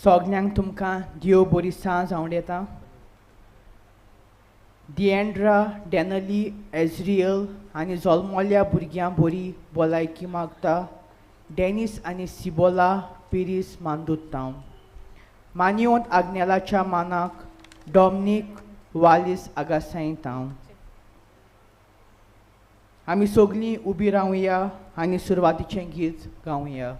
सगल्यांक तुमकां देव बरी सांज आवडटा. डिएंड्रा डॅनली एज्रियल आनी जल्मल्या भुरग्यां बरी भलायकी मागता. डेनीस आनी सिबोला पिरीस मांदूत मानियोंत आग्नेलाच्या मानाक डॉमनीक वालीस आगासाई तांव. आमी सगळीं उबी रावया आनी सुरवातीचें गीत गावया.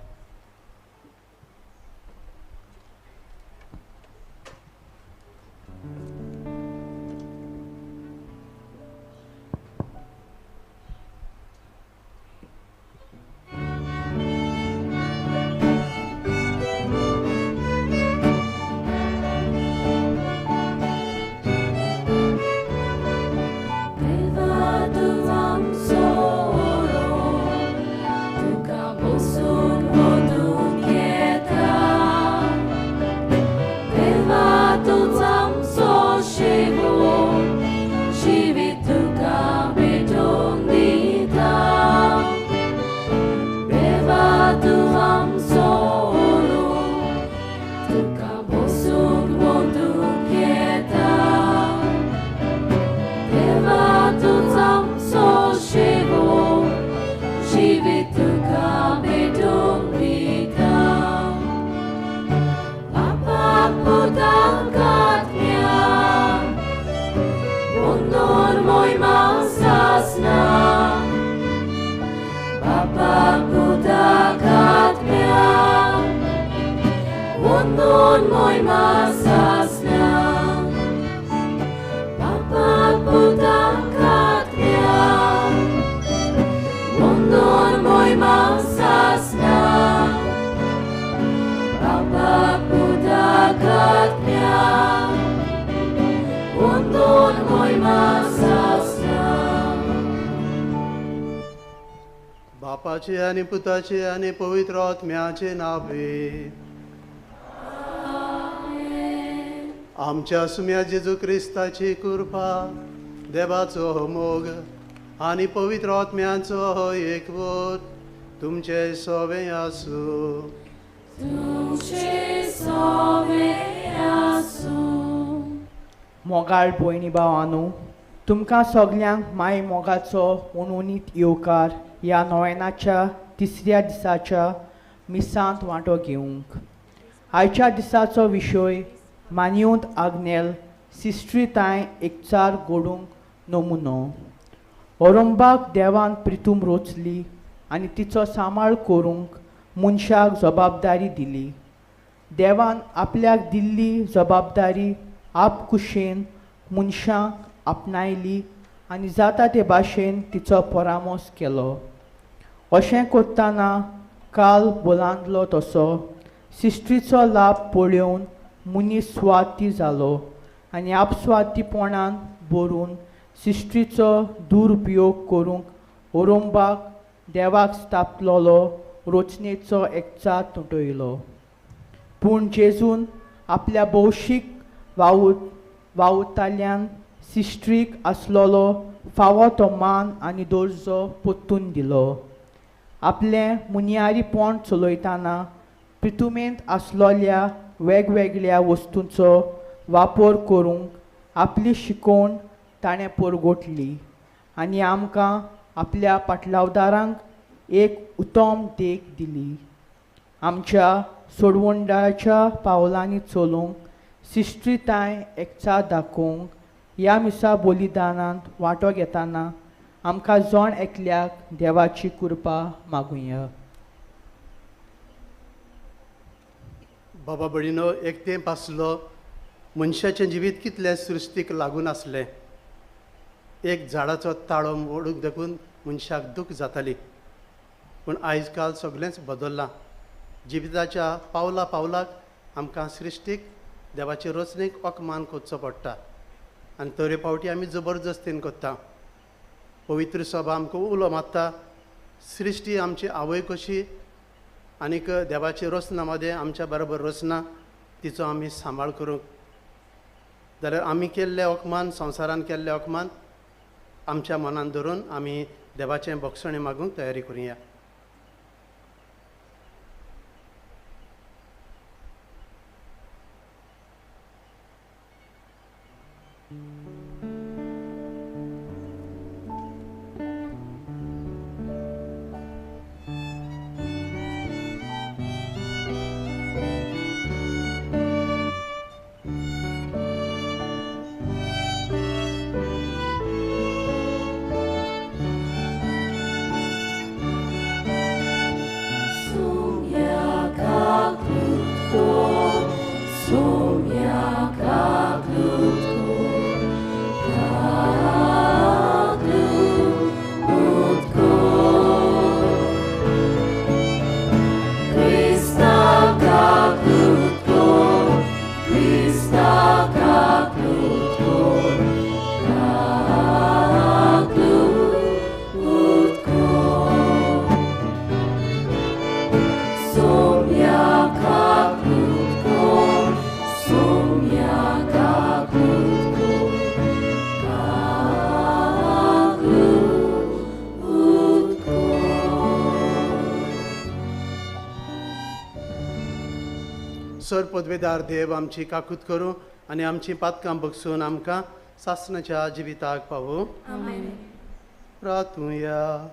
बापाचे आनी पुताचे आनी पवित्र आत्म्याचे नावे. आमच्या सुम्या जेजू क्रिस्ताची कृपा, देवाचो मोग आनी पवित्र आत्म्याचो एकवट तुमचे सोवे आसूं. तुमचे सोवे आसूं. मोगाळ भयणी भावानू, तुमकां सगल्यांक माय मोगाचो उणउणीत येवकार ह्या नोवेनाच्या तिसऱ्या दिसाच्या मिसांत वांटो घेवंक. आयच्या दिसाचो विशय मानियोंत आग्नेल सिस्ट्रीताय एकचार घडूंक नमुनो. ओरंबाक देवान प्रितूम रोचली आनी तिचो सांबाळ करूंक मनशाक जबाबदारी दिली. देवान आपल्याक दिल्ली जबाबदारी आपकुशेन मनशाक आपणायली आनी जाता ते भाशेन तिचो परामर्श केलो. अशें करतना काल बोलांतलो तसो सिस्ट्रीचो लाभ पळोवन मनीस स्वार्थी जालो आनी आपस्वार्थीपणान भरून सिस्ट्रीचो दुरुपयोग करूंक ओरंबाक देवाक स्थापलोलो रचनेचो एकचार तुटयलो. पूण जेजून आपल्या भौशीक वावुरताल्यान सिस्ट्रीक आसलेलो फावो तो मान आनी दर्जो परतून दिलो. आपलें मुनियारीपण चलयतना प्रितुमेंत आसलोल्या वेगवेगळ्या वस्तूंचो वापर करूंक आपली शिकोवण ताणें परगटली आनी आमकां आपल्या पाटलावदारांक एक उत्तम देख दिली. आमच्या सोडवणदाराच्या पावलांनी चलूंक सिस्ट्रीताय एकचार दाखोवंक ह्या मिसा बलिदानांत वांटो घेतना आमकां जण एकल्याक देवाची कृपा मागुया. बाबा भयणीनो, एक तेंप आसलो मनशाचें जिवीत कितलें सृश्टीक लागून आसलें. एक झाडाचो ताळो मोडूंक देखून मनशाक दूख जाताली. पूण आयज काल सगळेंच बदल्लां. जिविताच्या पावला पावलाक आमकां सृश्टीक देवाचे रचणेक अपमान करचो पडटा आनी तरे फावटी आमी जबरदस्तीन करता. पवित्र सभा आमकां उलो मारता, सृश्टी आमची आवय कशी आनीक देवाची रचना मदें आमच्या बरोबर रचना तिचो आमी सांबाळ करूंक. जाल्यार आमी केल्ले अपमान, संवसारान केल्ले अपमान आमच्या मनान धरून आमी देवाचें बक्षणें मागूंक तयारी करुया. सर पदवेदार देव आमची काकूत करूं आनी आमची पातकां बगसून आमकां सासणाच्या जिविताक पावूं. आमेन. प्रातुया.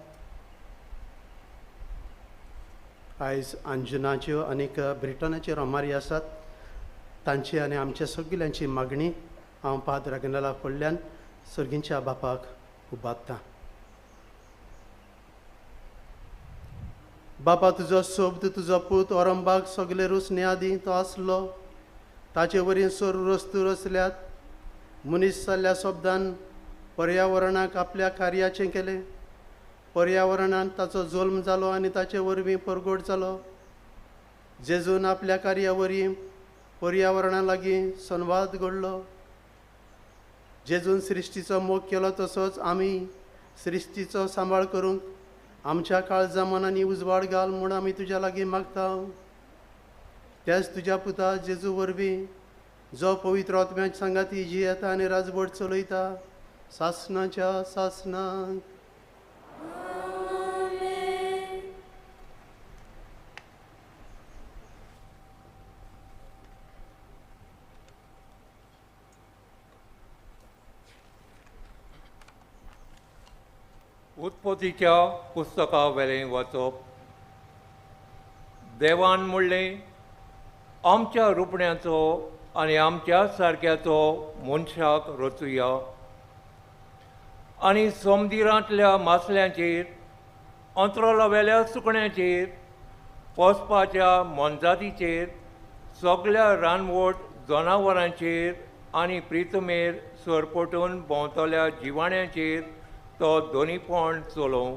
आयज अंजुनाच्यो आनीक ब्रिटनाच्यो रोमारी आसात, तांची आनी आमच्या सगल्यांची मागणी हांव पाद्र आग्नेला कडल्यान सर्गींच्या बापाक उबारतां. बापा, तुजो शब्द तुजो पूत औरंबाक सगळे रुसणे आदीं तो आसलो, ताचे वरीं सर्व रस्तू रचल्यात. मनीस जाल्ल्या शब्दान पर्यावरणाक आपल्या कार्याचें केलें. पर्यावरणांत ताचो जल्म जालो आनी ताचे वरवीं परगट जालो. जेजून आपल्या कार्या वरवीं पर्यावरणा लागीं संवाद घडलो. जेजून सृश्टीचो मोग केलो तसोच आमी सृश्टीचो सांबाळ करूंक आमच्या काळजा मनांनी उजवाड घाल म्हूण आमी तुज्या लागीं मागता. त्याच तुज्या पुता जेजू वरवीं जो पवित्र आत्म्याच्या सांगाती जियेता आनी राजवट चलयता सासणाच्या सासणाक. उत्पत्तीच्या पुस्तका वेलें वाचप. देवान म्हणलें, आमच्या रुपण्याचो आनी आमच्या सारक्याचो मनशाक रचुया आनी सोमदिरांतल्या मासल्यांचेर, अंतराळावेल्या सुकण्यांचेर, पोसपाच्या मोनजातीचेर, सगल्या रानवट जनावरांचेर आनी प्रितमेर सरपटून भोंवतल्या जिवाण्यांचेर तो दोनीपण चलोवं.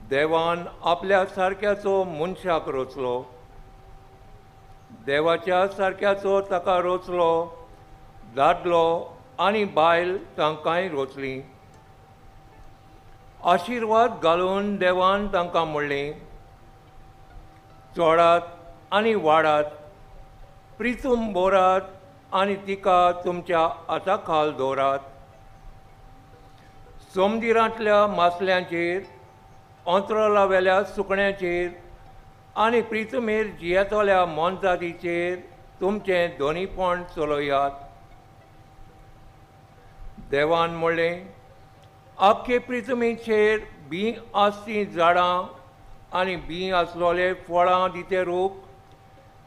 देवान आपल्या सारक्याचो मनशाक रचलो. देवाच्या सारक्याचो ताका रचलो. दादलो आनी बायल तांकांय रचली. आशिर्वाद घालून देवान तांकां म्हणलें, चोडात आनी वाडात, प्रितूम बोरात आनी तिका तुमच्या हाता खाल दवरात. सोमदिरांतल्या मासल्यांचेर, अंतराळावेल्या सुकण्यांचेर आनी प्रितमेर जियेतल्या मोनजातीचेर तुमचें दोनीपण चलयात. देवान म्हणलें, आख्खे प्रितमेचेर बीं आसतीं झाडां आनी बीं आसलोले फळां दिते रूख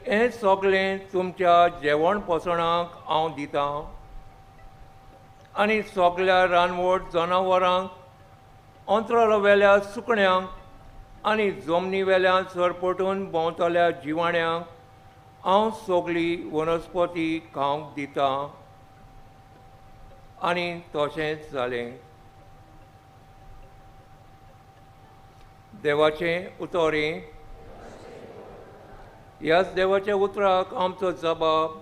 हें सगळें तुमच्या जेवण पोसणाक हांव दितां. आनी सगल्या रानवट जनावरांक, अंतराळावेल्या सुकण्यांक आनी जमनीवेल्यान सरपटून भोंवतल्या जिवाण्यांक हांव सगळी वनस्पती खावंक दितां. आनी तशेंच जालें. देवाचें उतरें. ह्याच देवाच्या उतराक आमचो जबाब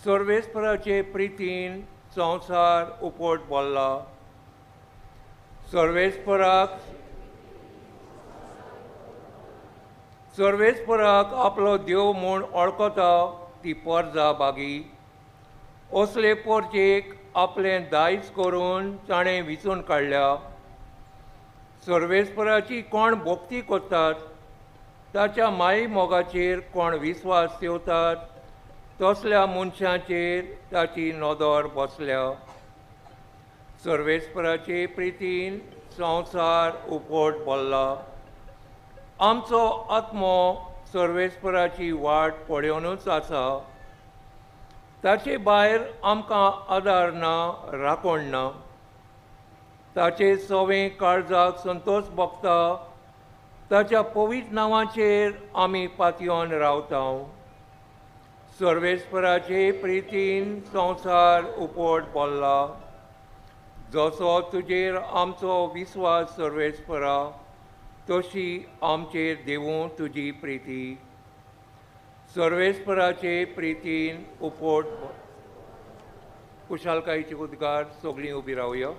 सर्वेस्पराचे प्रितीन संवसार उपट भरला. सर्वेस्पराक आपलो देव म्हूण वळखता ती परजा बागी. असले परजेक आपलें दायज करून ताणें विचून काडल्या. सर्वेस्पराची कोण भक्ती करतात, ताच्या माई मोगाचेर कोण विस्वास ठेवतात, तसल्या मनशांचेर ताची नदर बसल्या. सर्वेस्पराचे प्रितीन संवसार उपट भरला. आमचो आत्मो सर्वेस्पराची वाट पळोवनूच आसा. ताचे भायर आमकां आदार ना, राखण ना. ताचे सवें काळजाक संतोश भोगता. ताच्या पवित्र नांवाचेर आमी पातयेवन रावता. सर्वेस्पराचे प्रितीन संवसार उपट भरला. जसो तुजेर आमचो विस्वास सर्वेस्परा, तशी आमचेर देवूं तुजी प्रिती. सर्वेस्पराचे प्रितीन उपट. कुशालकायेचे उद्गार. सगळीं उबी रावया.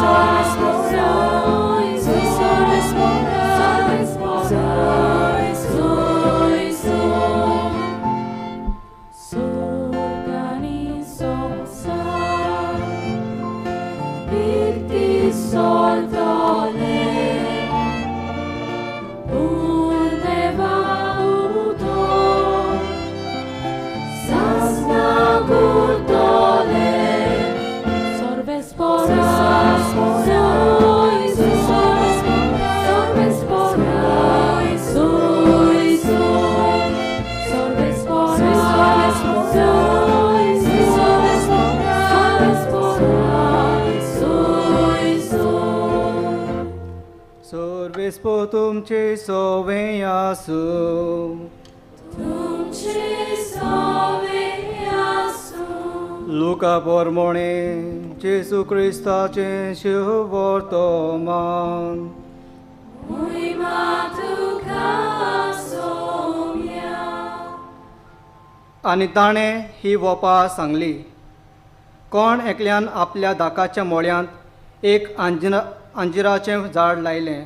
Sorry. सोर्विस्पो तुमचे सोवे आसूं. तुमचे सोवे आसूं. लुका पोरमोणे जेजू क्रिस्ताचें शुभवर्तमान. महिमा तुका सोम्या. आनी ताणें ही वोपा सांगली, कोण एकल्यान आपल्या दाकाच्या मोळ्यांत एक अंजिराचें झाड लायलें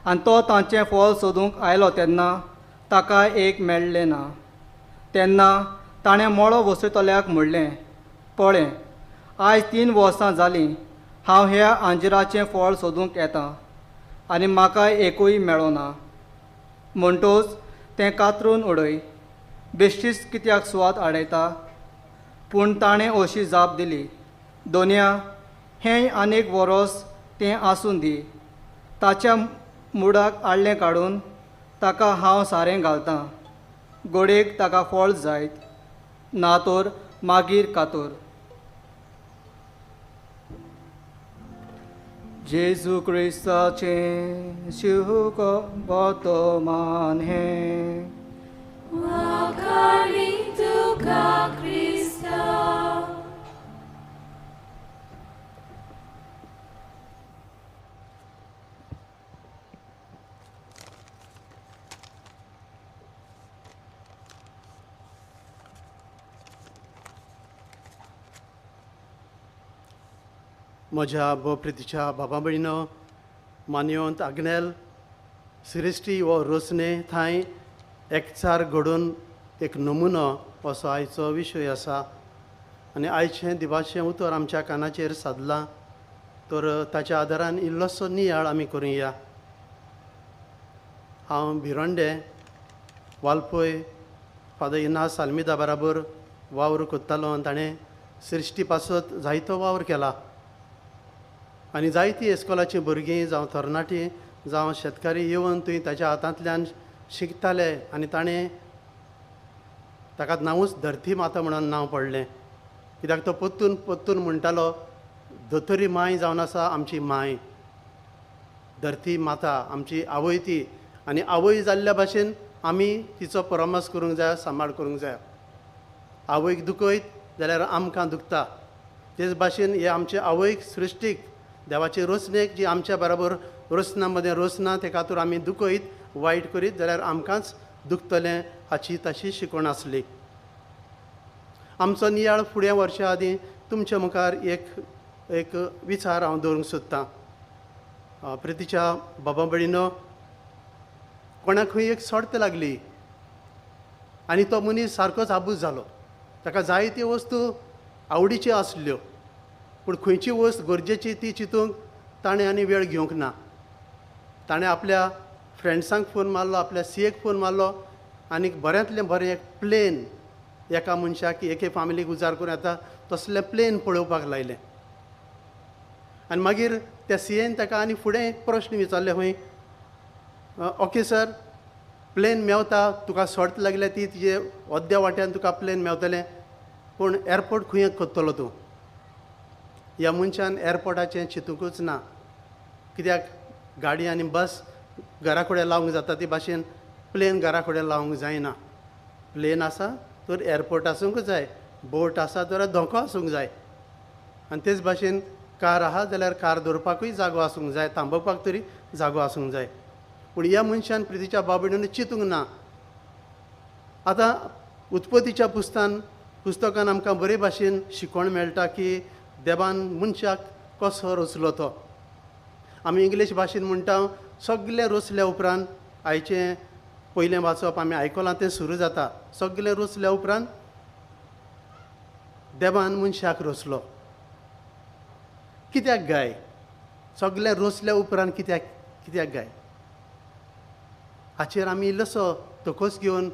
आनी तो तांचें फळ सोदूंक आयलो तेन्ना ताका एक मेळ्ळें ना. तेन्ना ताणें मळो वसयतल्याक म्हणलें, पळय, आयज 3 वर्सां जालीं हांव ह्या अंजिराचें फळ सोदूंक येता आनी म्हाका एकूय मेळो ना. म्हणटोच तें कातरून उडय, बेश्टीच कित्याक सुवात आडयता? पूण ताणें अशी जाप दिली, दोनया, हें आनीक वरोस तें आसूं दी, ताच्या मुडाक आडलें काडून ताका हांव सारें घालतां, गोडेक ताका फळ जायत, ना तर मागीर कातोर. जेजू क्रिस्ताचें शुभवर्तमान हें. वाखाणी तुका क्रिस्ता. म्हज्या भोव प्रितीच्या बाबा भयणो, मान्योंत आग्नेल, सृश्टी हो रोसणे थंय एकचार घडून एक नमुनो असो आयचो विशय आसा. आनी आयचें दिवाचें उतर आमच्या कानाचेर सादलां तर ताच्या आदारान इल्लोसो नियाळ आमी करुया. हांव भिरोंडे वालपय फादर इनास आल्मिदा बराबर वावर करतालो आनी ताणें सृश्टी पासत जायतो वावर केला. आनी जायतीं इस्कोलाचीं भुरगीं जावं तरणाटीं जावं शेतकारी येवन थंय ताच्या हातांतल्यान शिकताले आनी ताणें ताका नांवूच धरती माता म्हणून नांव पडलें. कित्याक तो परतून परतून म्हणटालो, दोतोरी मांय जावन आसा आमची मांय, धरती माता आमची आवय ती, आनी आवय जाल्ल्या भाशेन आमी तिचो परामर्श करूंक जाय, सांबाळ करूंक जाय. आवयक दुखयत जाल्यार आमकां दुखता. तेच भाशेन हे आमचे आवयक, सृश्टीक, देवाचे रोसणेक जी आमच्या बराबर रोसना मदें रोसना ते खातीर आमी दुखयत वायट करीत जाल्यार आमकांच दुखतलें हाची ताशी शिकवण आसली. आमचो नियाळ फुडें वर्सां आदीं तुमच्या मुखार एक एक विचार हांव दवरूंक सोदतां. प्रितीच्या बाबा भयणीनो, कोणाक खंय एक सर्त लागली आनी तो मनीस सारकोच आबूज जालो. ताका जायत्यो वस्तू आवडीच्यो आसल्यो, पूण खंयची वस्त गरजेची ती चिंतूंक ताणें आनी वेळ घेवंक ना. ताणें आपल्या फ्रेंड्सांक फोन मारलो, आपल्या सीएक फोन मारलो आनी बऱ्यांतलें बरें एक प्लेन एका मनशाक एके फामिलीक उजार करून येता तसलें प्लेन पळोवपाक लायलें. आनी मागीर त्या सीएन ताका आनी फुडें प्रश्न विचारले खंय, ओके सर, प्लेन मेवता, तुका सर्त लागल्या ती तुजे अद्या वाट्यान तुका प्लेन मेवतलें, पूण एअरपोर्ट खंय करतलो तूं? ह्या मनशान एअरपोर्टाचें चिंतुकूच ना. कित्याक गाडी आनी बस घरा कडेन लावंक जाता ती भाशेन प्लेन घरा कडेन लावंक जायना. प्लेन आसा तर एअरपोर्ट आसूंक जाय, बोट आसा तर धोको आसूंक जाय, आनी तेच भाशेन कार आहा जाल्यार कार दवरपाकूय जागो आसूंक जाय, थांबोवपाक तरी जागो आसूंक जाय. पूण ह्या मनशान प्रितीच्या बाबडीन चिंतूंक ना. आतां उत्पत्तीच्या पुस्तकान आमकां बरे भाशेन शिकवण मेळटा की देवान मनशाक कसो रचलो तो. आमी इंग्लीश भाशेन म्हणटा सगळें रचल्या उपरांत, आयचें पयलें वाचप आमी आयकलां तें सुरू जाता, सगळें रचल्या उपरांत देवान मनशाक रचलो. कित्याक गाय? सगळें रचल्या उपरांत कित्याक कित्याक गाय? हाचेर आमी इल्लोसो तकस घेवन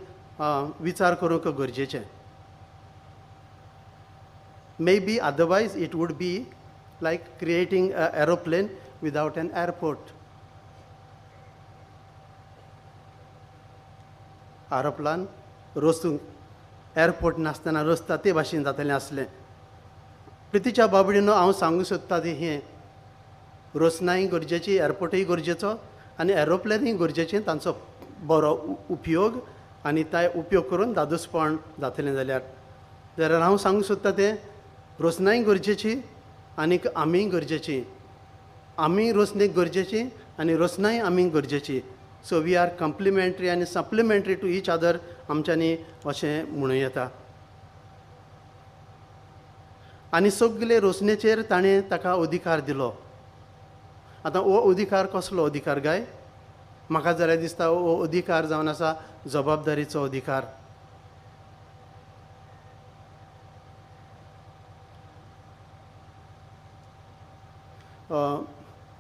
विचार करूंक गरजेचें. Maybe otherwise it would be like creating an aeroplane without an airport. Aeroplane रचूंक एअरपोर्ट नासतना रस्ता ते भाशेन जातलें आसलें. प्रितीच्या बाबडीनो हांव सांगूंक सोदता ती हें रोसनाय गरजेची, एअरपोर्टूय गरजेचो आनी एरोप्लेनूय गरजेचें, तांचो बरो उपयोग आनी ते उपयोग करून दादोसपण जातलें जाल्यार. जाल्यार हांव सांगूंक सोदता तें रोसनाय गरजेची आनीक आमीय गरजेची, आमी रोसणेक गरजेची आनी रोसनाय आमी गरजेची. सो we are complimentary आनी सप्लिमेंट्री टू इच अदर आमच्यांनी अशें म्हणूं येता. आनी सगले रोसणेचेर ताणें ताका अधिकार दिलो. आतां हो अधिकार कसलो अधिकार काय? म्हाका जाल्यार दिसता हो अधिकार जावन आसा जबाबदारीचो अधिकार.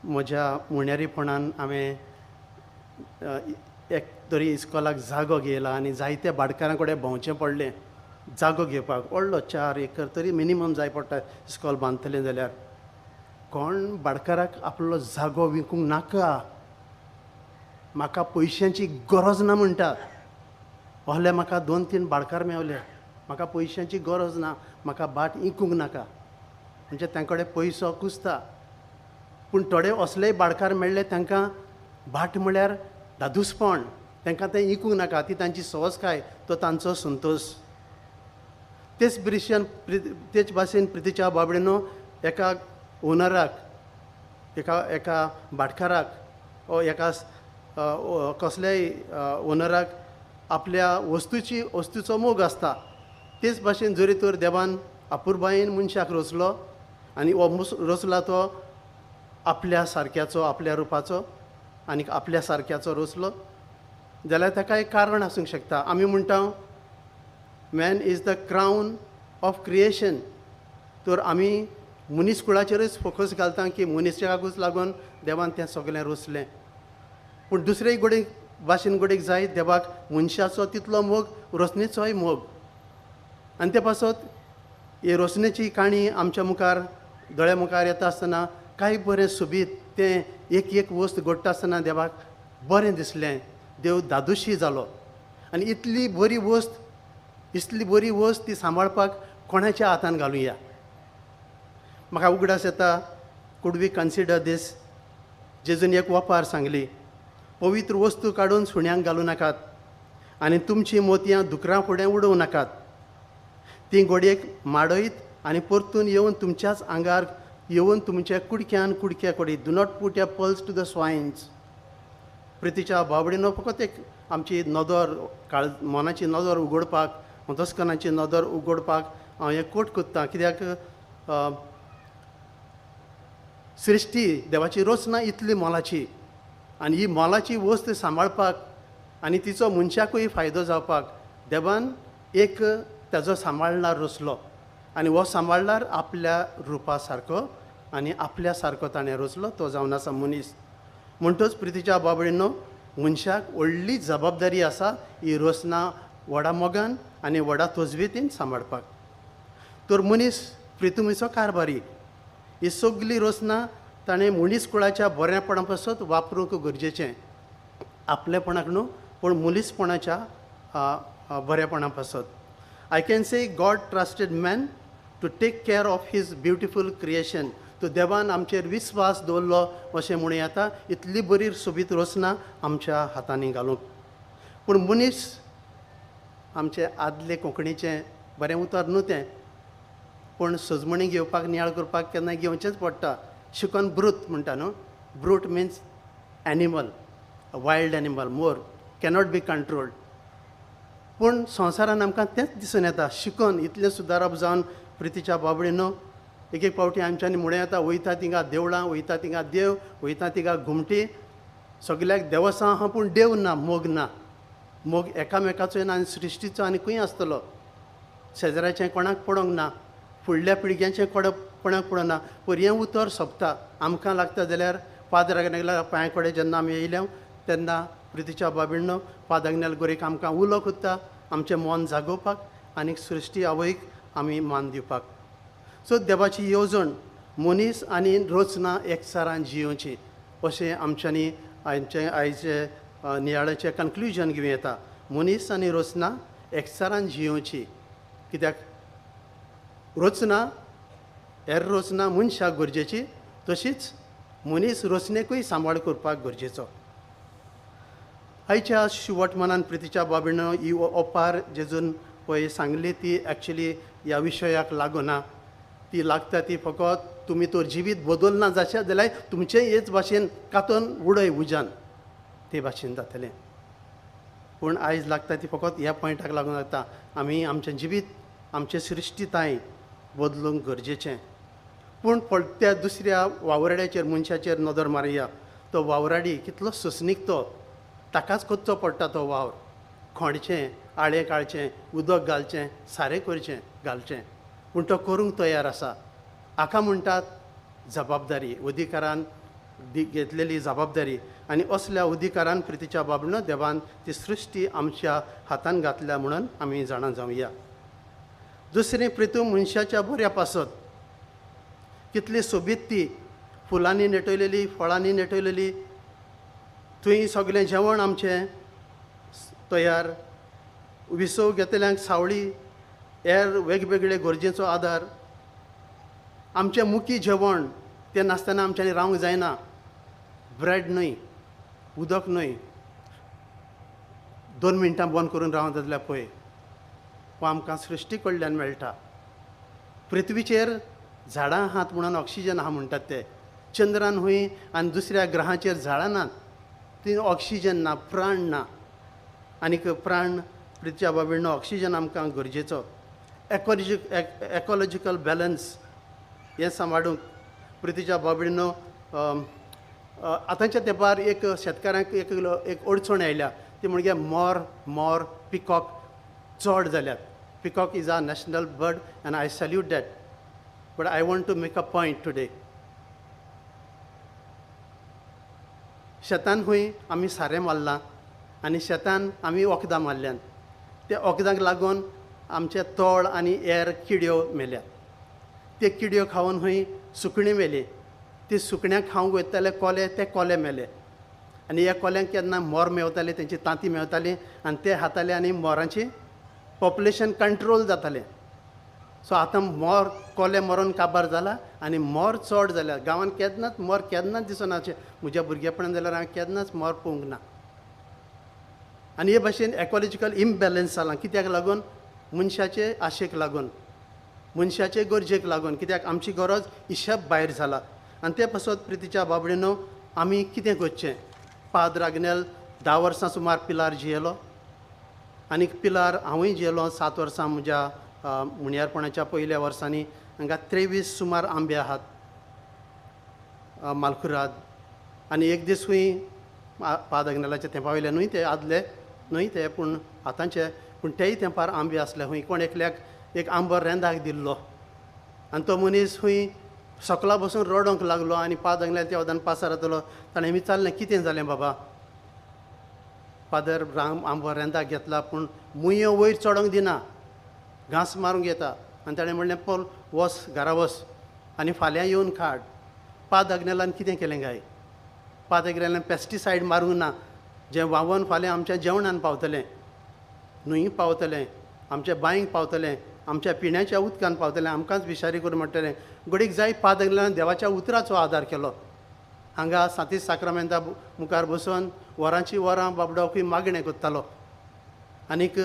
म्हज्या मुण्यारीपणान हांवें एक तरी इस्कॉलाक जागो घेयला आनी जायत्या भाटकारां कडेन भोंवचें पडलें जागो घेवपाक. व्हडलो 4 एकर तरी मिनिमम जाय पडटा इस्कॉल बांदतलें जाल्यार. कोण भाटकाराक आपलो जागो विकूंक नाका, म्हाका पयशांची गरज ना म्हणटा. ओहले म्हाका 2-3 भाटकार मेवले, म्हाका पयशांची गरज ना, म्हाका भाट विकूंक नाका, म्हणजे तांचे कडेन पयसो कुसता. पूण थोडे असलेय भाटकार मेळ्ळे तांकां भाट म्हळ्यार दादूसपण, तांकां तें विकूंक नाका, ती तांची सहजकाय, तो तांचो संतोश. तेच भशेन तेच भाशेन प्रितीच्या बाबडेनो एका ओनराक, एका एका भाटकाराक ओ एका कसल्याय ओनराक आपल्या वस्तूची वस्तूचो मोग आसता. तेच भाशेन जरी तर देवान अपुरबायेन मनशाक रचलो आनी हो रचला तो आपल्या सारक्याचो, आपल्या रुपाचो आनी आपल्या सारक्याचो रचलो जाल्यार ताका एक कारण आसूंक शकता. आमी म्हणटा man is the crown of creation, तर आमी मनीस कुळाचेरच फोकस घालता की मनीसाकूच लागून देवान तें सगळें रचलें. पूण दुसरे गोडेक भाशेन गोडेक जाय देवाक मनशाचो तितलो मोग, रोसणेचोय मोग. आनी ते पासत ही रोसणेची काणी आमच्या मुखार दोळ्या मुखार येता आसतना कांय बरें सोबीत तें एक एक वस्त घडटा आसतना देवाक बरें दिसलें, देव दादोशी जालो. आनी इतली बरी वस्त, इतली बरी वस्त ती सांबाळपाक कोणाच्या हातान घालुया. म्हाका उगडास येता, could we consider दीस, जेजून एक वपार सांगली, पवित्र वस्तू काडून सुण्यांक घालूं नाकात आनी तुमचीं मोतयां दुकरां फुडें उडोवं नाकात, तीं गोडयेक माडयत आनी परतून येवन तुमच्याच आंगार येवन तुमच्या कुडक्यान कुडक्या कोडीत. Do not put your pearls to the swines. प्रितीच्या बाबडीनो फकत एक आमची नदर, काळ मनाची नदर उगडपाक, अंतस्करणाची नदर उगडपाक हांव हें कोट कोत्ता. कित्याक सृश्टी देवाची रचना इतली मोलाची आनी ही मोलाची वस्त सांबाळपाक आनी तिचो मनशाकूय फायदो जावपाक देवान एक ताजो सांबाळणार रचलो आनी हो सांबाळणार आपल्या रुपा सारको आनी आपल्या सारको ताणें रचलो, तो जावन आसा मनीस. म्हणटच प्रितीच्या बाबडीनो मनशाक व्हडली जबाबदारी आसा ही रचना व्हडा मोगान आनी व्हडा तजवेतीन सांबाळपाक. तर मनीस प्रितुमीचो कारभारी, ही सगली रचना ताणें मनीस कुळाच्या बरेपणा पासत वापरूंक गरजेचें, आपलेपणाक न्हू पूण मनीसपणाच्या बरेपणा पासत. I can say God trusted man to take care of his beautiful creation. तो देवान आमचेर विस्वास दवरलो अशें म्हणूं येता, इतली बरी सोबीत रचना आमच्या हातांनी घालूंक. पूण मनीस आमचे आदले कोंकणीचें बरें उतर न्हू तें, पूण सजमणी घेवपाक नियाळ करपाक केन्ना घेवचेंच पडटा. शिकन ब्रूत म्हणटा न्हू, brute means animal, wild animal, more cannot be controlled. पूण संवसारान आमकां तेंच दिसून येता, शिकून इतलें सुदारप जावन प्रितीच्या बाबडीनो एक एक फावटी आमच्यांनी म्हणूं येता, वयता थिंगा देवळां, वयता थिंगा देव, वयता थिंगा घुमटी, सगल्याक देवसां आहा पूण देव ना, मोग ना. मोग एकामेकाचो ना आनी सृश्टीचो आनी खंय आसतलो. शेजराचें कोणाक पडोंक ना, फुडल्या पिळग्यांचें कोणाक पडोंक ना. पूण हें उतर सोंपता आमकां लागता जाल्यार फादर आग्नेला पांय कडेन जेन्ना आमी येयल्या तेन्ना प्रितीच्या बाबीणो फादर आग्नेल गोरेक आमकां उलो कोत्ता आमचें मन जागोवपाक आनी सृश्टी आवयक आमी मान दिवपाक. सो देवाची येवजण मनीस आनी रचना एकचारान जियोवची अशें आमच्यांनी आमचें आयचे नियाळाचें कन्क्लुजन घेवं येता. मनीस आनी रचना एकचारान जियोवची. कित्याक रचना हेर रचना मनशाक गरजेची, तशीच मनीस रचनेकूय सांबाळ करपाक गरजेचो। आयच्या शिवटमनान प्रितीच्या बाबीन ही ओपार जेजून पळय सांगली ती एक्चुली ह्या विशयाक लागना, ती लागता ती फकत तुमी तर जिवीत बदलना जाशें जाल्यार तुमचें हेच भाशेन कातोन उडय उज्यान ते भाशेन जातलें। पूण आयज लागता ती फकत ह्या पॉयंटाक लागून लागता, आमी आमचें जिवीत आमचें सृश्टीताय बदलूंक गरजेचें। पूण त्या दुसऱ्या वावराड्याचेर मनशाचेर नदर मारया, तो वावराडी कितलो सोंसणीक तो, ताकाच करचो पडटा तो वावर, खोंडचें, आळें काडचें, उदक घालचें, सारें करचें घालचें, पूण तो करूंक तयार आसा। हाका म्हणटात जबाबदारी, अधिकारान घेतलेली जबाबदारी। आनी असल्या अधिकारान प्रितीच्या बाबीन देवान ती सृश्टी आमच्या हातान घातल्या म्हणून आमी जाणा जावया। दुसरें, प्रितू मनशाच्या बऱ्या पासत कितली सोबीत ती, फुलांनी नेटयलेली, फळांनी नेटयलेली, थंय सगळें जेवण आमचें तयार, विसव घेतल्यांक सावळी, हेर वेगवेगळे गरजेचो आदार, आमचें मुखी जेवण तें नासतना आमच्यांनी रावंक जायना। ब्रेड न्हय, उदक न्हय, 2 मिनटां बंद करून रावंक जाल्यार पळय, हो आमकां सृश्टी कडल्यान मेळटा। पृथ्वीचेर झाडां आहात म्हणून ऑक्सिजन आहा म्हणटात ते, चंद्रान हुंय आनी दुसऱ्या ग्रहाचेर झाडां नात, ती ऑक्सिजन ना, प्राण ना। आनीक प्राण पृथ्वीच्या बाबीन ऑक्सिजन आमकां गरजेचो। एकॉलॉजिकल बॅलन्स हें सांबाळूंक पृथ्वीच्या बाबीन आतांच्या तेंपार एक शेतकारांक एक एक अडचण आयल्या, ती म्हणजे मोर, मोर पिकॉक चड जाल्यात। Peacock is a national bird and I salute that, but I want to make a point today. शेतान खंय आमी सारें मारलां आनी शेतान आमी वखदां मारल्यान, त्या वखदांक लागून आमचे तोळ आनी हेर किड्यो मेल्यात। ते किड्यो खावन खंय सुकणीं मेलीं, ती सुकण्यांक खावंक वयताले कोले, ते कोले मेले। आनी ह्या कोल्यांक केन्ना मोर मेवताले, तेंची तांती मेवताली आनी ते खाताले आनी मोरांची पॉप्युलेशन कंट्रोल जातालें। सो आतां मोर कोले मरोन काबार जाला आनी मोर चड जाल्या गांवांत। केन्नाच मोर केन्नाच दिसना अशें म्हज्या भुरगेपणान जाल्यार हांवें केन्नाच मोर पळोवंक ना। आनी हे भाशेन एकॉलॉजिकल इमबॅलन्स जालां, कित्याक लागून? मनशाचे आशेक लागून, मनशाचे गरजेक लागून, कित्याक आमची गरज हिशेब भायर जाला। आनी ते पासत प्रितीच्या बाबडीनो आमी कितें करचें? पाद्र आग्नेल 10 वर्सां सुमार पिलार जियेलो आनी पिलार हांवूय जियेलो 7 वर्सां म्हज्या मुणयारपणाच्या पयल्या वर्सांनी। हांगा 23 सुमार आंबे आहात मालकुराद। आनी एक दीस खंय पाद्र आग्नेलाच्या तेंपा वयले न्हय ते, आदले न्हय ते, पूण आतांचे, पूण तेय तेंपार आंबे आसले। खंय कोण एकल्याक एक आंबो रेंदाक दिल्लो आनी तो मनीस खंय सकला बसून रडोंक लागलो आनी पाद्र आग्नेल त्या वदान पासार जातलो। ताणें विचारलें, कितें जालें बाबा? फादर राम आंबो रेंदाक घेतला पूण मुयो वयर चडोंक दिना, घांस मारूंक येता। आनी ताणें म्हणलें, पोल वस घरा वस आनी फाल्यां येवन काड। पाद्र आग्नेलान कितें केलें काय? पाद्र आग्नेलान पेस्टिसायड मारूंक ना, जें व्हांवन फाल्यां आमच्या जेवणान पावतलें, न्हंय पावतलें, आमच्या बांयक पावतलें, आमच्या पिण्याच्या उदकान पावतलें, आमकांच विशारी करून म्हणटलें। घडीक जाय पाद्र आग्नेलान देवाच्या उतराचो आदार केलो। हांगा सातीस साक्रामेंता मुखार बसून वरांची वरां बाबडो खंय मागणें करतालो। आनीक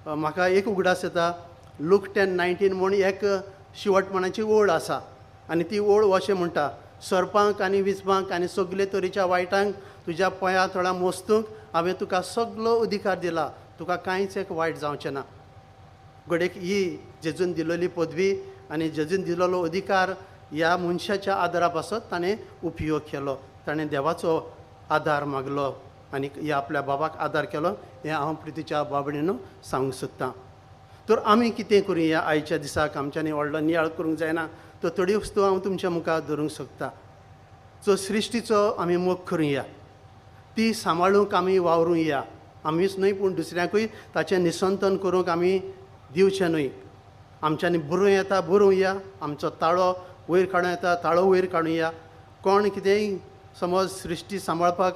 म्हाका एक उगडास येता, लूक 10:19 म्हूण एक शिवटपणाची ओळ आसा आनी ती ओळ अशें म्हणटा, सर्पांक आनी विस्पांक आनी सगळे तरेच्या वायटांक तुज्या पोंया थोडा मोस्तूंक हांवें तुका सगलो अधिकार दिला, तुका कांयच एक वायट जावचें ना। घडयेक ही जेजून दिलेली पदवी आनी जेजून दिलेलो अधिकार ह्या मनशाच्या आदारा पासत ताणें उपयोग केलो, ताणें देवाचो आदार मागलो आनी ह्या आपल्या बाबाक आदार केलो। हें हांव प्रितीच्या बाबडीन सांगूंक सोदतां। तर आमी कितें करुया आयच्या दिसाक? आमच्यांनी व्हडलो नियाळ करूंक जायना, तर थोड्यो वस्तू हांव तुमच्या मुखार धरूंक सोदतां। सो सृश्टीचो आमी मोग करुया, ती सांबाळूंक आमी वावरुया, आमीच न्हय पूण दुसऱ्यांकूय ताचें निसंतन करूंक आमी दिवचें न्हय। आमच्यांनी बरोवं येता बरोवया, आमचो ताळो वयर काडूं येता ताळो वयर काडुया। कोण कितेंय समज सृश्टी सांबाळपाक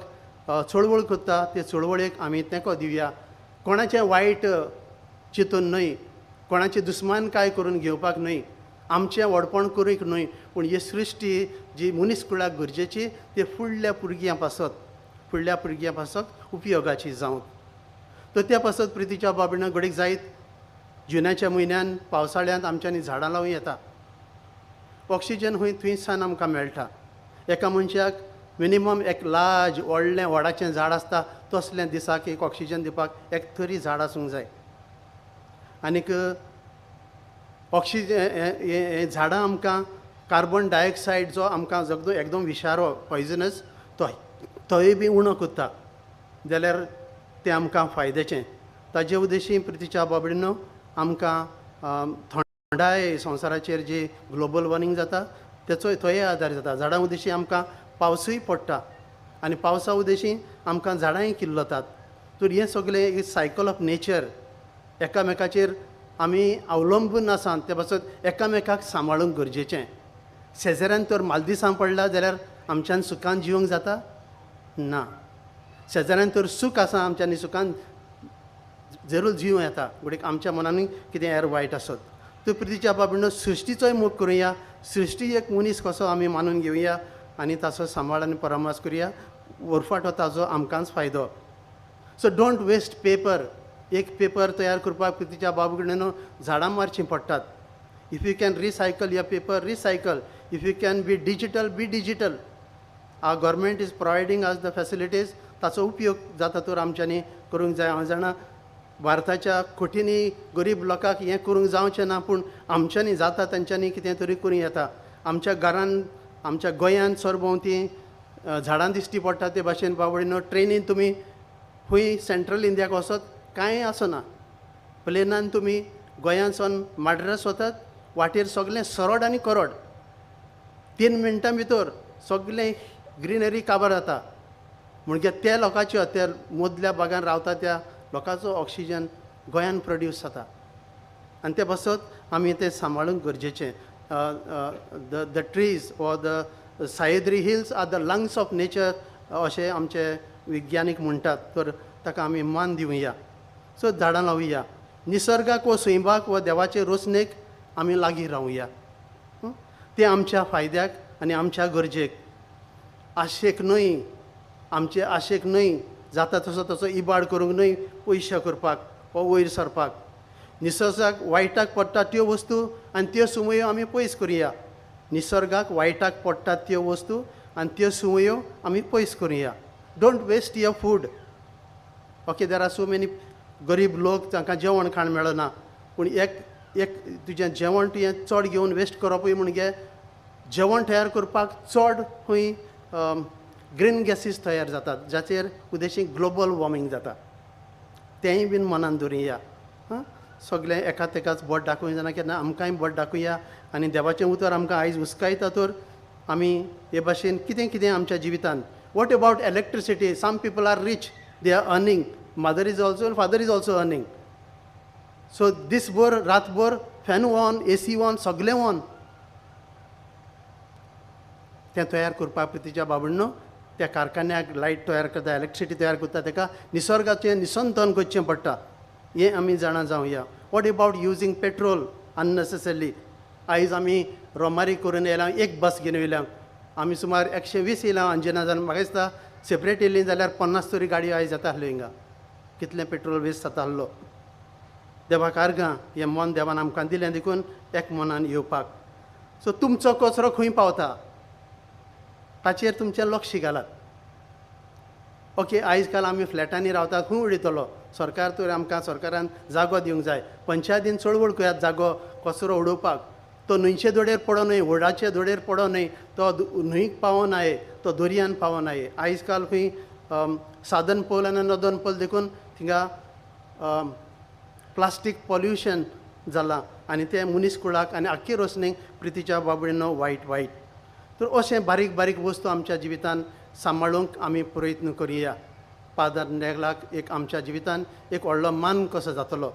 चळवळ करता ते चळवळेक आमी तेंको दिवया। कोणाचें वायट चिंतून न्हय, कोणाची दुस्मानकाय करून घेवपाक न्हय, आमचें व्हडपण करूंक न्हय, पूण ही सृश्टी जी मनीस कुळाक गरजेची ते फुडल्या भुरग्यां पासत, फुडल्या भुरग्यां पासत उपयोगाची जावंक. तर त्या पासत प्रितीच्या बाबीन घडीक जायत जुनाच्या म्हयन्यान पावसाळ्यांत आमच्यांनी झाडां लावूं येता. ऑक्सिजन खंय थंयसान आमकां मेळटा. एका मनशाक मिनिमम एक लार्ज व्हडलें वडाचें झाड आसता तसलें दिसाक एक ऑक्सिजन दिवपाक एक तरी झाड आसूंक जाय. आनीक ऑक्सिजन झाडां आमकां कार्बन डायऑक्सायड जो आमकां जगदो एकदम विशारो पॉयजनस तोय बी उणो करता जाल्यार तें आमकां फायद्याचें. ताजे उद्देशी प्रितीच्या बाबडीनो आमकां थंडाय संवसाराचेर जी ग्लोबल वॉर्मिंग जाता तेचोय तोय आदार जाता. झाडां उद्देशी आमकां पावसूय पडटा आनी पावसा उद्देशी आमकां झाडांय किल्लतात. तर हें सगळें एक सायकल ऑफ नेचर, एकामेकाचेर आमी अवलंबून आसा, ते पासत एकामेकाक सांबाळूंक गरजेचें. शेजाऱ्यान तर मालदिसां पडला जाल्यार आमच्यान सुखान जिवंक जाता ना. शेजाऱ्यान तर सूख आसा आमच्यांनी सुखान जरूर जिवं येता, घडयेक आमच्या मनानूय कितें हेर वायट आसत. तर प्रितीच्या बाबीनो सृश्टीचोय मोग करुया, सृश्टी एक मनीस कसो आमी मानून घेवया आनी ताचो सांबाळ आनी परामर्श करुया. उरफाटो ताजो आमकांच फायदो. So don't waste paper. एक पेपर तयार करपाक प्रितीच्या बाबू कडेन झाडां मारचीं पडटात. If you can recycle your paper, recycle. If you can be digital, be digital. Our government is providing us the facilities, ताचो उपयोग जाता तर आमच्यांनी करूंक जाय. हांव जाणा भारताच्या कोटींनी गरीब लोकांक हें करूंक जावचें ना, पूण आमच्यांनी जाता तेंच्यांनी कितें तरी करूं येता. आमच्या घरान, आमच्या गोंयांत सरभोंवती झाडां दिश्टी पडटा ते भाशेन बाबडीनो ट्रेनीन तुमी खंय सेंट्रल इंडियाक वचत कांय आसना. प्लेनान तुमी गोंयांतसून माड्रास वतात, वाटेर सगळें सरड आनी करड, 3 मिनटां भितर सगळें ग्रिनरी काबार जाता. म्हणजे त्या लोकांच्यो, त्या मदल्या भागान रावता त्या लोकांचो ऑक्सिजन गोंयान प्रोड्यूस जाता आनी ते पासत आमी तें सांबाळूंक गरजेचें. The trees or the Sahyadri hills are the lungs of nature अशें आमचे विज्ञानीक म्हणटात, तर ताका आमी मान दिवया. सो झाडां लावया, निसर्गाक व सैमाक वा देवाचे रोसणेक आमी लागीं रावया. तें आमच्या फायद्याक आनी आमच्या गरजेक. आशेक न्हय, आमचे आशेक न्हय जाता तसो तसो इबाड करूंक न्हय पयशे करपाक वा वयर सरपाक. निसर्गाक वायटाक पडटा त्यो वस्तू आनी त्यो सुमयो आमी पयस करुया. निसर्गाक वायटाक पडटा त्यो वस्तू आनी त्यो सुमयो आमी पयस करुया. Don't waste your food. Okay, there are so many गरीब लोक तांकां जेवण खाण मेळना, पूण एक एक तुजें जेवण तुवें चड घेवन वेस्ट करपूय म्हणजे जेवण तयार करपाक चड खंय ग्रीन गॅसीस तयार जातात जाचेर उद्देशीक ग्लोबल वॉर्मिंग जाता. तेंय बीन मनान दवरुया. हां, सगळें एकाच एकाच बोट दाखोवंक जायना, केन्ना आमकांय बोट दाखोवया आनी देवाचें उतर आमकां आयज हुस्कायता तर आमी हे भाशेन कितें कितें आमच्या जिवितान. What about electricity? Some people are rich, they are earning, mother is also, father is also earning. So दीसभर रातभर fan on, A C on, सगळें ऑन. तें तयार करपाक प्रितीच्या बाबडनो त्या कारखान्याक लायट तयार करता, इलेक्ट्रिसिटी तयार करता, ताका निसर्गाचें निसंतन करचें पडटा. हें आमी जाणा जावया. What about using petrol unnecessarily? आयज आमी रोमारी करून येयल्या, एक बस घेवन येयल्या, आमी सुमार 120 येयल्या अंजना जावन. म्हाका दिसता सेपरेट येयली जाल्यार 50 तरी गाडयो आयज जाता आसल्यो. हिंगा कितलें पेट्रोल वेस्ट जाता आसलो. देवाक आर्गां, हें मन देवान आमकां दिलें देखून एक मनान येवपाक. सो तुमचो कचरो खंय पावता ताचेर तुमचें लक्ष घालात. ओके, आयज काल आमी फ्लॅटांनी रावतात, खंय उडयतलो? सरकार तर आमकां सरकारान जागो दिवंक जाय. पंचायतीन चळवळ करात जागो कचरो उडोवपाक. तो न्हंयचे दोडेर पडो न्हय, व्हडाचे दोडेर पडो न्हय, तो न्हंयक पावोन आये, तो दर्यान पावोन आये. आयज काल खंय साधन पोल आनी नदन पोल देखून थिंगा प्लास्टीक पॉल्युशन जालां आनी तें मनीस कुळाक आनी आख्खी रोसणेक प्रितीच्या बाबडीनो वायट वायट. तर अशें बारीक बारीक वस्तू आमच्या जिवितान सांबाळूंक आमी प्रयत्न करुया. पादर नेगलाक एक आमच्या जिवितान एक व्हडलो मान कसो जातलो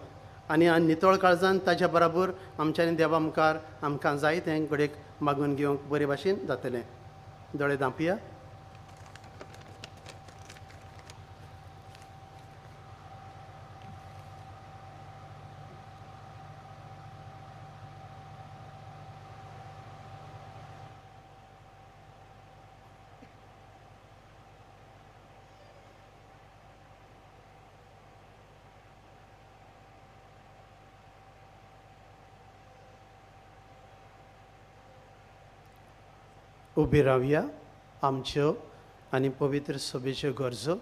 आनी नितळ काळजान ताच्या बराबर आमच्यांनी देवा मुखार आमकां जाय तें घडयेक मागून घेवंक बरे भाशेन जातलें. दोळे धांपया. उबी रावया आमच्यो आनी पवित्र सभेच्यो गरजो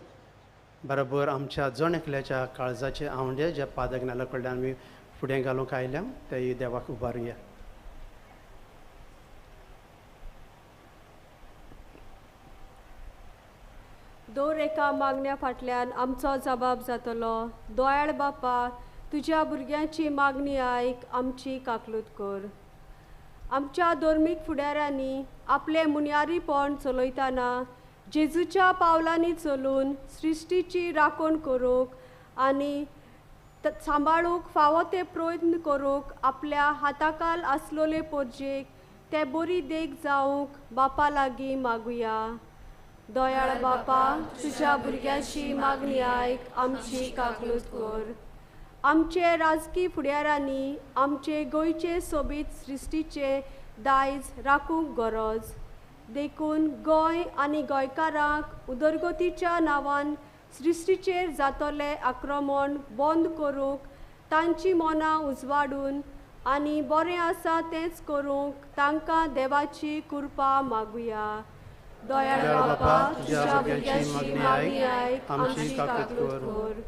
बरोबर आमच्या जण एकल्याच्या काळजाचे आंवडे ज्या पादगनाला कडल्यान आमी फुडें घालूंक आयल्या ते देवाक उबारुया. दर एका मागण्या फाटल्यान आमचो जबाब जातलो. दयाळ बापा, तुज्या भुरग्यांची मागणी आयक, आमची काकलूत कर. आमच्या धर्मीक फुडाऱ्यांनी आपलें मुन्यारीपण चलयतना जेजूच्या पावलांनी चलून सृश्टीची राखण करूंक आनी सांबाळूंक फावो ते प्रयत्न करूंक आपल्या हाताकाल आसलेले पोरजेक ते बरी देख जावंक बापा लागीं मागुया. दयाळ बापा, तुज्या भुरग्यांची मागणी आयक, आमची काकलूत कर. आमचे राजकी फुडाऱ्यांनी आमचे गोंयचे सोबीत सृश्टीचे दायज राखूंक गरज देखून गोंय आनी गोंयकारांक उदरगतीच्या नांवान सृश्टीचेर जातलें आक्रमण बंद करूंक तांची मनां उजवाडून आनी बरें आसा तेंच करूंक तांकां देवाची कृपा मागुया. दयाळ बापा, तुज्या भुरग्यांची मागणी आयक, आमची काकूत कर.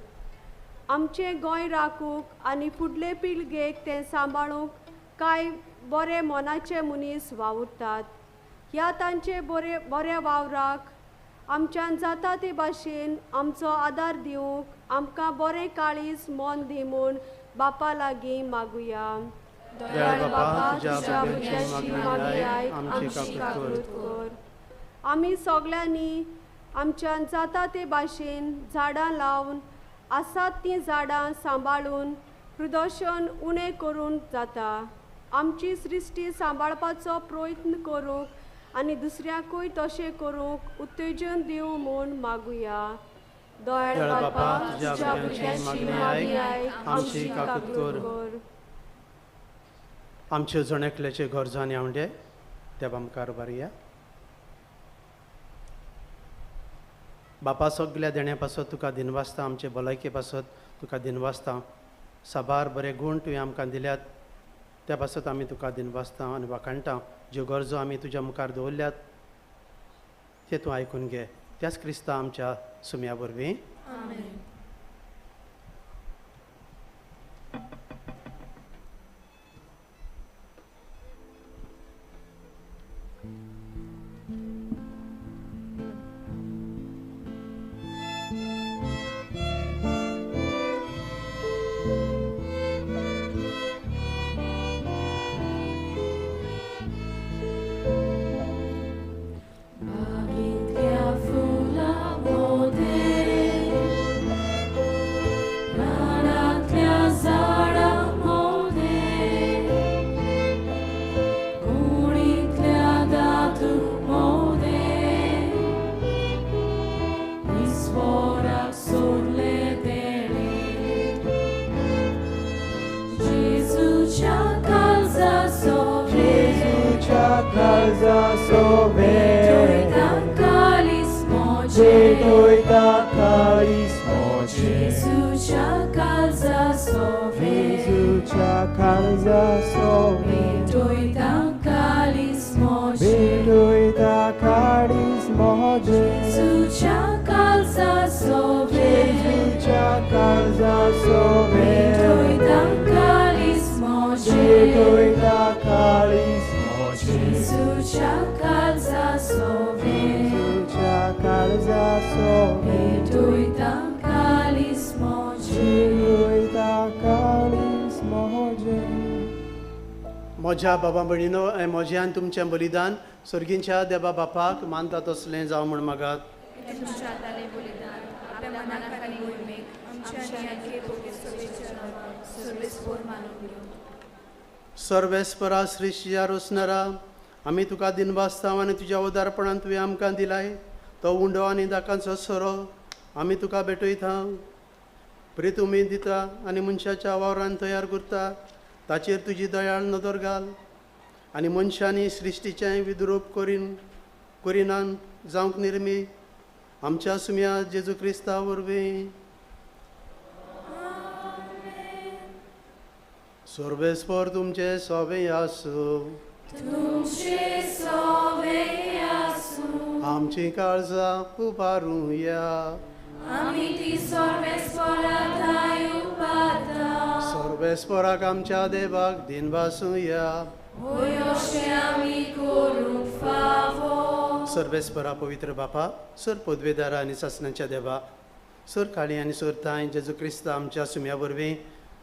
आमचें गोंय राखूंक आनी फुडले पिळगेक तें सांबाळूंक कांय बरे मनाचे मनीस वावुरतात. ह्या तांचे बरे बऱ्या वावराक आमच्यान जाता ते भाशेन आमचो आदार दिवंक आमकां बरें काळीज मन दी म्हूण बापा लागीं मागुया. दयाळ बापा, तुज्या भुरग्यांची मागणी आयक, आमची काकूत कर. आमी सगल्यांनी आमच्यान जाता ते भाशेन झाडां लावन आसात तीं झाडां सांबाळून प्रदूशण उणें करूंक जाता. आमची सृश्टी सांबाळपाचो प्रयत्न करूंक आनी दुसऱ्यांकूय तशें करूंक उत्तेजन दिवं म्हूण मागुया. दयाळ बापा, तुज्या भुरग्यांची मागणी आयक, आमची काकूत कर. आमच्यो जण एकल्याचे गरजो आनी आंवडे देवा मुखार उबारुया. बापा, सगल्या देण्या पासत तुका दिनवासता, आमचे भलायके पासत तुका दिनवासता. साबार बरे गूण तुवें आमकां दिल्यात त्या पासत आमी तुका दिनवासता आनी वाखाणटा. ज्यो गरजो आमी तुज्या मुखार दवरल्यात ते तूं आयकून घे, त्याच क्रिस्ता आमच्या सुम्या वरवीं. म्हज्या बाबा भयणीनो, म्हजें आनी तुमचें बलिदान सर्गींच्या देवा बापाक मानता तसलें जावं म्हूण मागात. सर्वेस्परा श्रीशिया रोसनारा, आमी तुका दिनवासता आनी तुज्या उदारपणान तुवें आमकां दिलाय तो उंडो आनी दाकांचो सोरो आमी तुका भेटयता. प्रीत उमेद दिता आनी मनशाच्या वावरान तयार करता ताचेर तुजी दयाळ नदर घाल आनी मनशांनी सृश्टीचें विद्रूप करिनान जावंक निर्मी आमच्या सुम्या जेजू क्रिस्ता वरवीं. सर्वेस्पर तुमचे सोबे आसूं. तुमचे सोवे आसूं. आमची काळजां उबारुया. आमी ती सर्वेस्पराथाय उबारता. सर्वेस्पराक आमच्या देवाक दिनवासुया. होय अशें आमी करूंक फावो. सर्वेस्परा पवित्र बापा, सर पदवेदारा आनी सासणाच्या देवा, सर काळी आनी सर ताय जेजू क्रिस्त आमच्या सुम्या वरवीं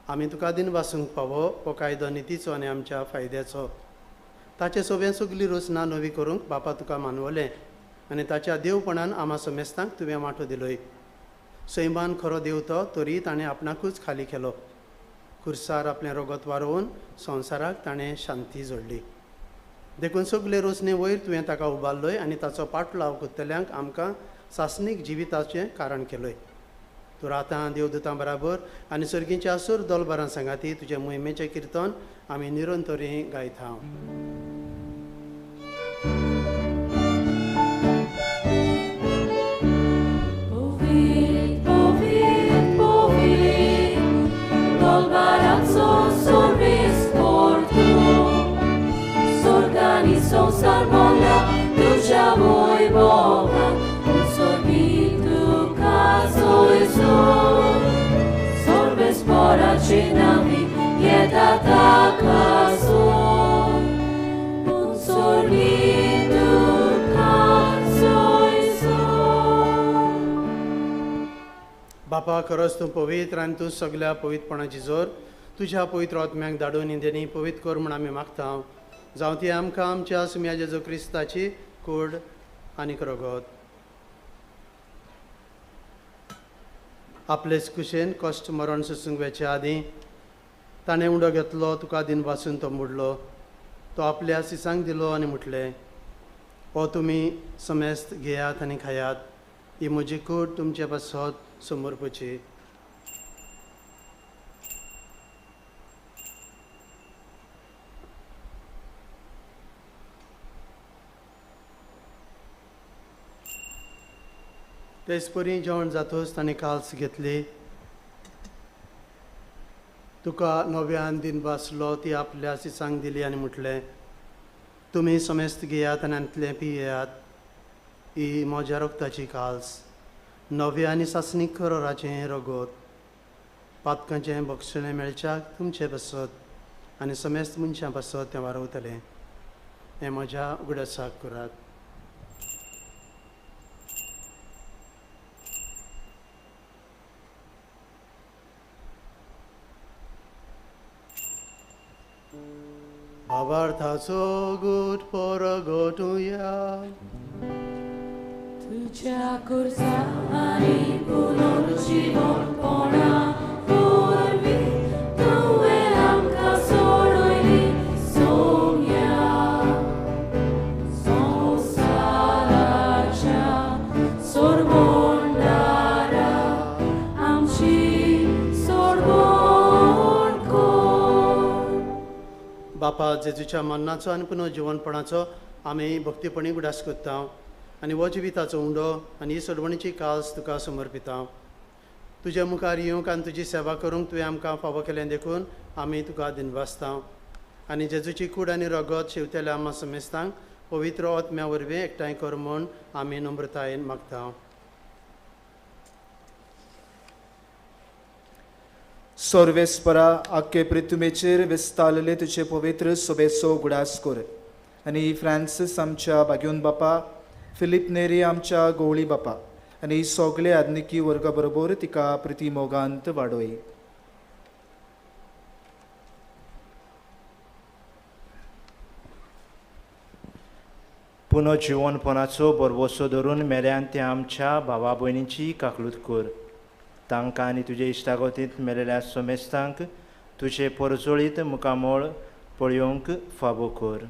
आमी तुका दिनवासूंक पावो हो कायदो नितीचो आनी आमच्या फायद्याचो. ताचे सोबें सगली रचना नवी करूंक बापा तुका मानवलें आनी ताच्या देवपणान आमा समेस्तांक तुवें वांटो दिलोय. सैमान खरो देव तो तरी ताणें आपणाकूच खाली केलो. खुर्सार आपलें रगत वारोवन संवसाराक ताणें शांती जोडली. देखून सगले रोसणे वयर तुवें ताका उबारलोय आनी ताचो पाटलाव करतल्यांक आमकां सासणीक जिविताचें कारण केलोय. तूं रातां देवदूतां बराबर आनी सर्गीच्या सूर दोलबरां सांगाती तुजें मोहिमेचें किर्तन आमी निरंतरी गायता. Sarmola, tuja voi boga, un sorbito caso e sol. Sorbes pora cenavi, pietata caso. Un sorbito caso e sol. बापा खरोच तूं पवित्र आनी तूं सगल्या पवित्रपणाची जोर तुज्या पवित्र आत्म्याक धाडून इंदेनी पवित्र कर म्हूण आमी मागता. जावं ती आमकां आमच्या सुम्या जेजू क्रिस्ताची कूड आनीक रगत. आपलेच कुशेन कश्ट मरण सोसूंक वेचे आदीं ताणें उंडो घेतलो, तुका दिनवासून तो मोडलो, तो आपल्या सिसांक दिलो आनी म्हटलें, हो तुमी समेस्त घेयात आनी खायात, ही म्हजी कूड तुमचे पासत समर्पची. तेच परी जेवण जातूच ताणें काल्स घेतली, तुका नव्यान दिनवासलो, ती आपल्या सिसांक दिली आनी म्हटलें, तुमी समेस्त घेयात आनी आंतलें पियेयात, ही म्हज्या रगताची काल्स, नव्या आनी सासणीक खरोराचें रगत, पातकांचें बक्षणें मेळच्याक तुमचे पासत आनी समेस्त मनशां पासत तें वारवतलें. हें म्हज्या उगडासाक करात. भावार्थाचो गूट परगटुया. तुज्या खुर्सा आनी पुनर्जिवपणा वरवीं तुवें आमकां सोडयली सोम्या. संवसाराच्या सोडवणदारा आमची सोडवण कर. बापा जेजूच्या मरणाचो आनी पुनर्जिवनपणाचो आमी भक्तीपणी उगडास करता आनी हो जिविताचो उंडो आनी ही सोडवणीची काल्स तुका समर्पिता. तुज्या मुखार येवंक आनी तुजी सेवा करूंक तुवें आमकां फावो केलें देखून आमी तुका दिनवासता आनी जेजूची कूड आनी रगत शेवतेल्या आमा समेस्तांक पवित्र आत्म्या वरवीं एकठांय कर म्हूण आमी नम्रतायेन मागता. सर्वेस्परा आख्खे पृथ्वीचेर विस्तारलेले तुजे पवित्र सोबेचो उगडास कर आनी फ्रांसीस आमच्या बाग्योन बापा, फिलीप नेरी आमच्या गोवळी बापा आनी सगळे आधुनिकी वर्गा बरोबर तिका प्रिती मोगांत वाडोय. पुनर्जिवनपणाचो बरवसो धरून मेल्यान ते आमच्या भावा भयणींची काकलूत कर. तांकां आनी तुजे इश्टागतींत मेलेल्या समेस्तांक तुजे परजळीत मुखामळ पळोवंक फावो कर.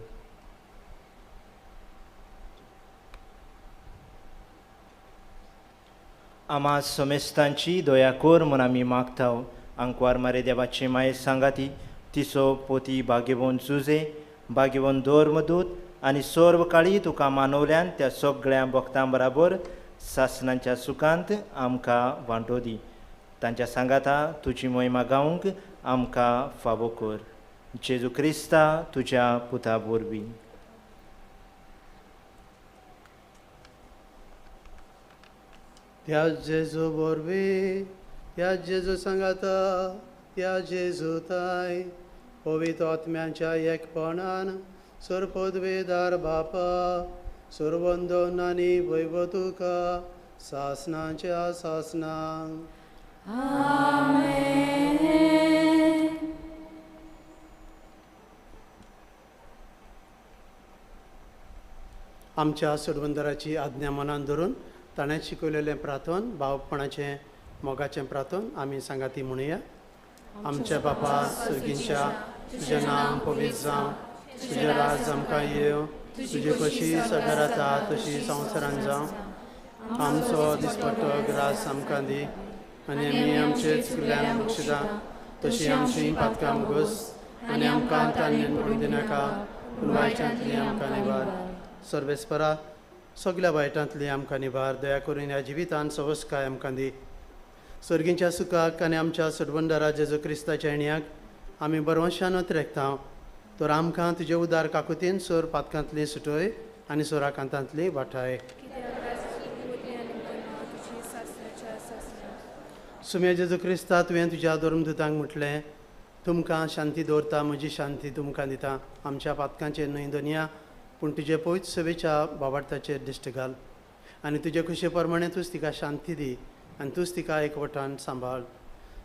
आमा समेस्तांची दया कर म्हूण आमी मागता. आंकवार मारे देवाची माये सांगाती तिचो पोती भाग्यवंत जुजे, भाग्यवंत धर्मदूत आनी सर्व काळी तुका मानवल्यान त्या सगळ्या भक्तां बराबर सासणाच्या सुखांत आमकां वांटो दी. तांच्या सांगाता तुजी मोहिमा गावंक आमकां फावो कर. जेजू क्रिस्ता तुज्या पुता वरवीं. त्या जेजू वरवीं, त्या जेजू सांगाता, त्या जेजू ताय पवित्र आत्म्यांच्या एकपणान सरपदवेदार बापा सर्वंदन आनी वैभव तुका सासनाच्या सासनां. आमेन. आमच्या सोडवंदराची आज्ञा मनान धरून ताणें शिकयलेलें प्रार्थन, भावपणाचें मोगाचें प्रार्थन आमी सांगाती म्हणुया. आमच्या बापा सर्गींच्या, तुजें नांव पवित्र जावं, तुजें राज आमकां येवं, तुजी कशी सगळ्या जाता तशी संवसारान जावं. आमचो दिसपट्टो ग्रास आमकां दी आनी आमी आमचे चुकल्यान बक्षिता तशी आमची पातकां मुगोस आनी आमकां तान्नेन पडून दिनाका, पूण वायटांतली आमकां निवार. सर्वेस्परा सगल्या वायटांतली आमकां निवार, दया करून ह्या जिवितान सवस्काय आमकां दी. सर्गींच्या सुखाक आनी आमच्या सडवंडरा जेजू क्रिस्ताच्या येण्याक आमी बरवंशानूच रेखता, तर आमकां तुजे उदार काकुतीन सोर पातकांतली सुटय आनी सोराकांतांतली वाठाय. सुम्या जेजू क्रिस्ता, तुवें तुज्या धर्मदुतांक म्हटलें, तुमकां शांती दवरता, म्हजी शांती तुमकां दिता. आमच्या पातकांचेर न्हय दोनया, पूण तुजे पयच सभेच्या बाबार्थाचेर दिश्ट घाल आनी तुजे खुशे प्रमाणे तूंच तिका शांती दी आनी तूंच तिका एकवटान सांबाळ,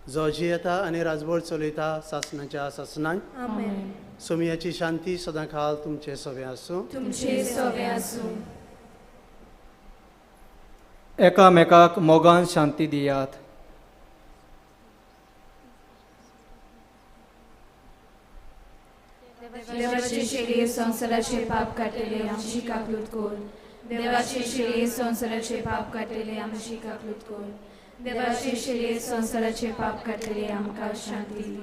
जो जियेता आनी राजभर चलयता सासनाच्या सासनाक. आमेन. सोमियाची शांती सदां खाल तुमचे सवे आसूं. तुमचे सवे आसूं. एकामेकाक मोगान शांती दियात. देवाचे शेळये संवसाराचे पाप काडटले आमची काकलूत कर. देवाचे शेळये संवसाराचे पाप काडटले आमची काकलूत कर. देवाचे शेळये संवसाराचे पाप काडटले आमकां शांती दी.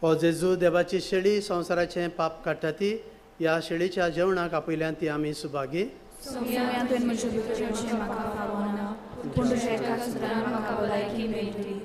हो जेजू देवाची शेळी संवसाराचें पाप काडटा ती, ह्या शेळीच्या जेवणाक आपयल्यान ती आमी सुभागी. सोम्या तुवें म्हज्या भितर येवचें म्हाका फावना, पूण तुज्या एका सुत्रान म्हाका भलायकी मेळटली.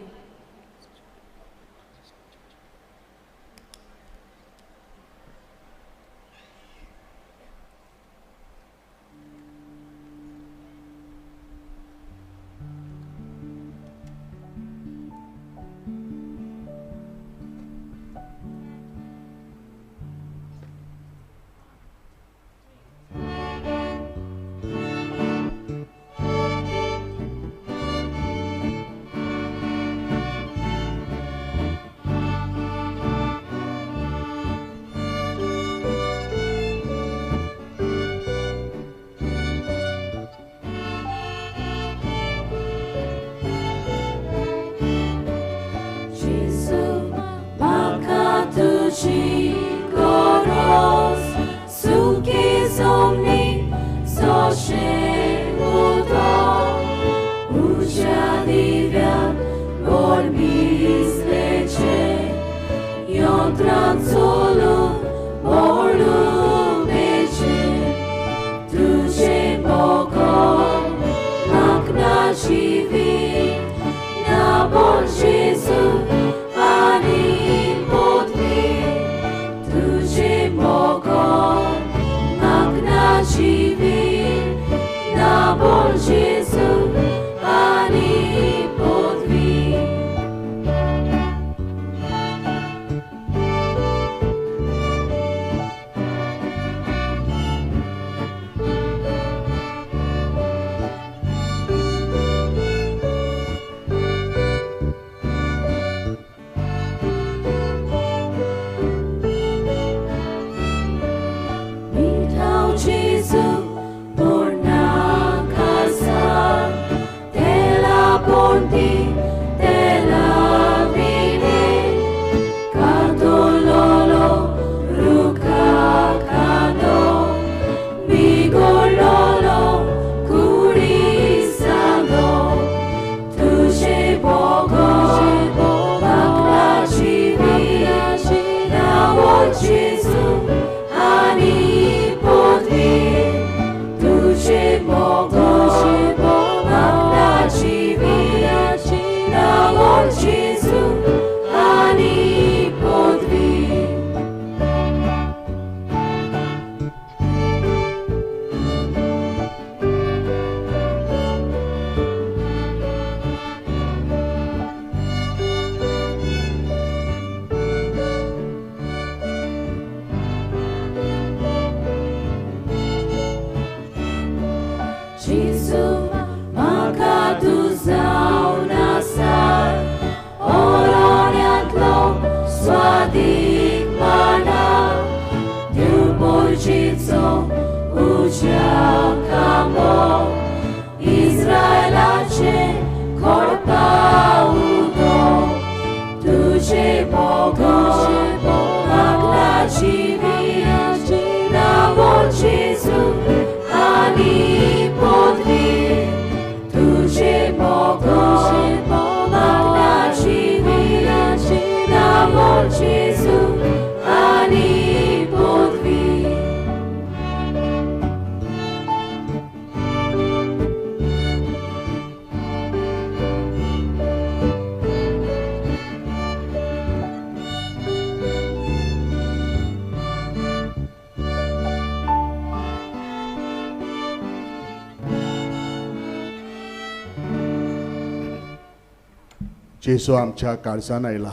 जेजू आमच्या काळजान आयला.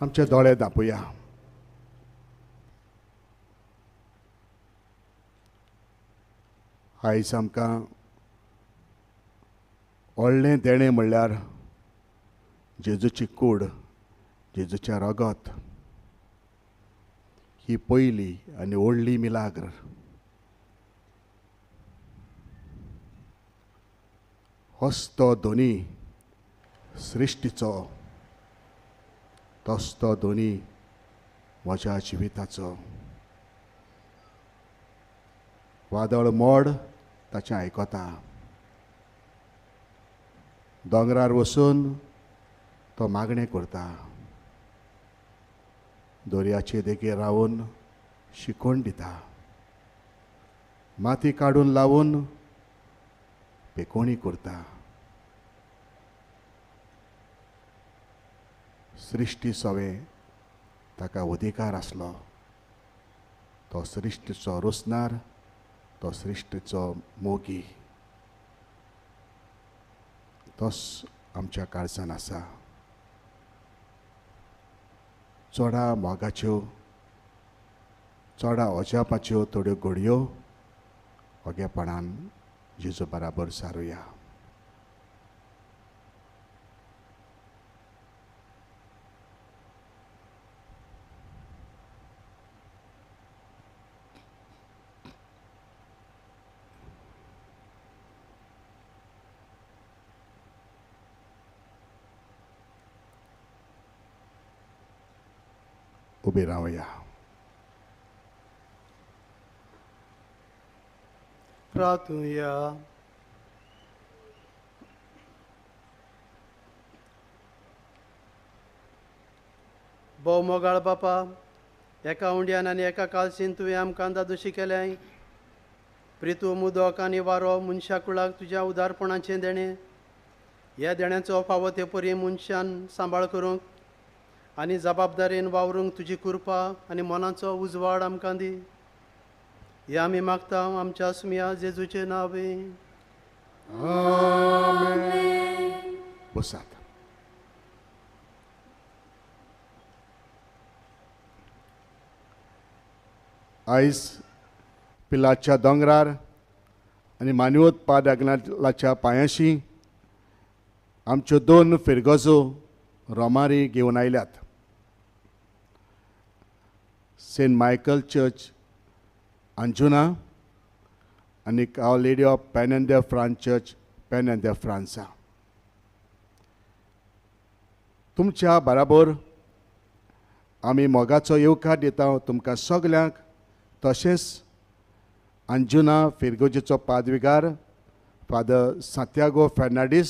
आमचे दोळे दापुया. आयज आमकां व्हडलें देणें म्हणल्यार जेजूची कूड, जेजूचें रगत ही पयली आनी व्हडली मिलाग्र. होच तो दोनी सृश्टीचो, तोच तो दोनी म्हज्या जिविताचो. वादळ मोड ताचें आयकता, दोंगरार वचून तो मागणें करता, दर्याचे देगेर रावन शिकोवन दिता, माती काडून लावन पेकोणी करता. सृश्टी सवें ताका अधिकार आसलो. तो सृश्टीचो रोसनार, तो सृश्टीचो मोगी, तोच आमच्या काळजान आसा. चोडा मोगाच्यो, चोडा अजापाच्यो थोड्यो घडयो ओगेपणान जेजू बराबर सारुया. उबे रावया. प्रार्थुया. भोव मोगाळ बापा, एका उंड्यान आनी एका कालसीन तुवें आमकां दादोशी केल्याय. प्रितू मुदक आनी वारो मनशा कुळाक तुज्या उदारपणाचें देणें. ह्या देण्याचो फावो ते परी मनशान सांबाळ करूंक आनी जबाबदारेन वावरूंक तुजी कृपा आनी मनाचो उजवाड आमकां दी. हे आमी मागता आमच्या सुमिया जेजूचे नावे. आमेन. बसात. आयज पिलाच्या दोंगरार आनी मानवत पाद आग्नालाच्या पांयाशी आमच्यो दोन फिरगजो रोमारी घेवन आयल्यात. सेंट मायकल चर्च अंजुना आनी Our Lady of Penha de Franca church Penha de Franca. तुमच्या बराबर आमी मोगाचो येवकार दिता तुमकां सगल्यांक, तशेंच अंजुना फिरगोजेचो पादविगार फादर सांतियागो फेर्नांडीस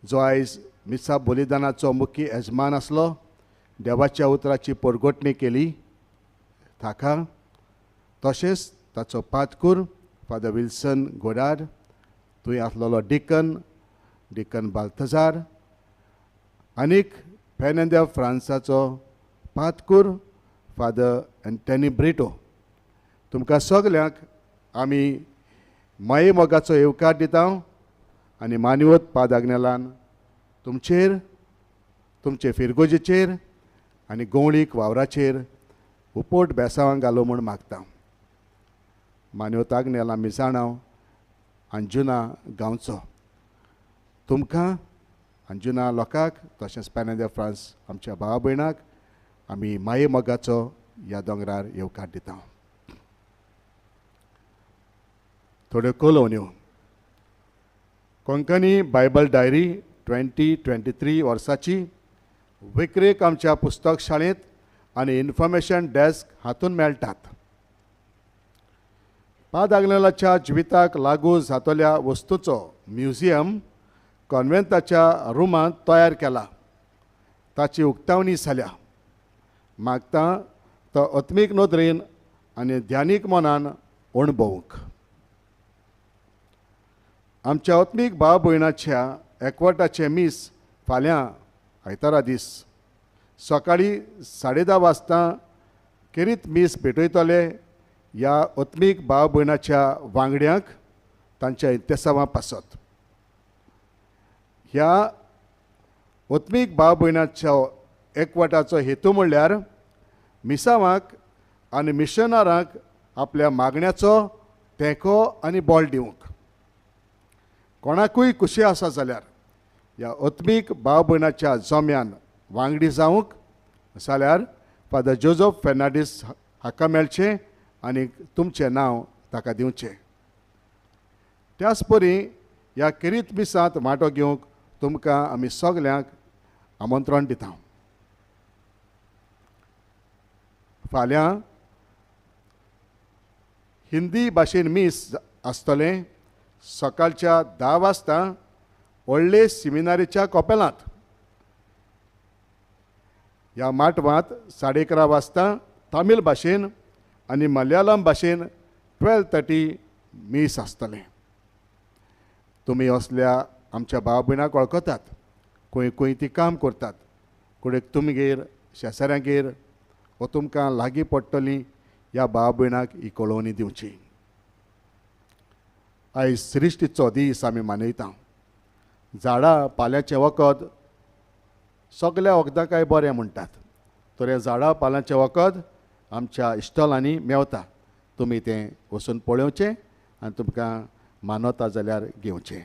जो आयज मिसा बलिदानाचो मुख्य येजमान आसलो, देवाच्या उतराची परगटणी केली ताका, तशेंच ताचो पादकूर फादर विल्सन गोडार, थंय आसलेलो डिकन डिकन बाल्थजार आनीक फेर्नांद फ्रांसाचो पादकूर फादर एंटनी ब्रिटो. तुमकां सगल्यांक आमी माये मोगाचो येवकार दिता आनी मानवत पादाग्नेलान तुमचेर, तुमचे फिरगोजेचेर आनी गोंवळीक वावराचेर उपोट बेसावांक घालो म्हूण मागता. मानवत आग्नेल आमी जाणाव अंजुना गांवचो. तुमकां अंजुना लोकांक तशेंच पेना फ्रांस आमच्या भावा भयणाक आमी माये मोगाचो ह्या दोंगरार येवकार दिता. थोड्यो कलोवण्यो. कोंकणी बायबल डायरी 2023 वर्साची विक्रेक आमच्या पुस्तक शाळेंत आनी इन्फॉर्मेशन डेस्क हातून मेळटात. पाद आग्नेलाच्या जिविताक लागू जातल्या वस्तूचो म्युझियम कॉन्वेंटाच्या रुमांत तयार केला. ताची उक्तावणी जाल्या. मागता तो आत्मीक नदरेन आनी ध्यानीक मनान अणभवूंक. आमच्या आत्मीक भाव भयणाच्या एकवटाचें मीस फाल्यां आयतारा दीस सकाळीं 10:30 वाजता खेरीत मीस भेटयतले. ह्या आत्मीक भाव भयणाच्या वांगड्यांक तांच्या इत्तेसांवा पासत ह्या आत्मीक भाव भयणाचो एकवटाचो हेतू म्हणल्यार मिसावांक आनी मिशनारांक आपल्या मागण्याचो तेंको आनी बळ दिवंक. कोणाकूय खुशी आसा जाल्यार ह्या आत्मीक भाव भयणाच्या जम्यान वांगडी जावंक जाल्यार फादर जोजफ फेर्नांडीस हाका मेळचें आनी तुमचें नांव ताका दिवचें. त्याच परी ह्या खेरीत मिसांत वांटो घेवंक तुमकां आमी सगल्यांक आमंत्रण दिता. फाल्यां हिंदी भाशेन मीस आसतलें सकाळच्या 10 वाजता व्हडले सिमिनारीच्या कॉपेलांत. ह्या माटवांत 11:30 वाजता तामील भाशेन आनी मलयाळम भाशेन 12:30 मीस आसतलें. तुमी असल्या आमच्या भाव भयणाक वळखतात, खंय खंय ती काम करतात, कोणेक तुमगेर शेजाऱ्यांगेर वो तुमकां लागीं पडटली ह्या भाव भयणाक ही कळोवणी दिवची. आयज सृश्टीचो दीस आमी मनयता. झाडां पाल्याचें वखद सगल्या वखदां काय बरें म्हणटात, तर हें झाडां पाल्याचें वखद आमच्या इश्टॉलांनी मेवता. तुमी तें वचून पळोवचें आनी तुमकां मानवता जाल्यार घेवचें.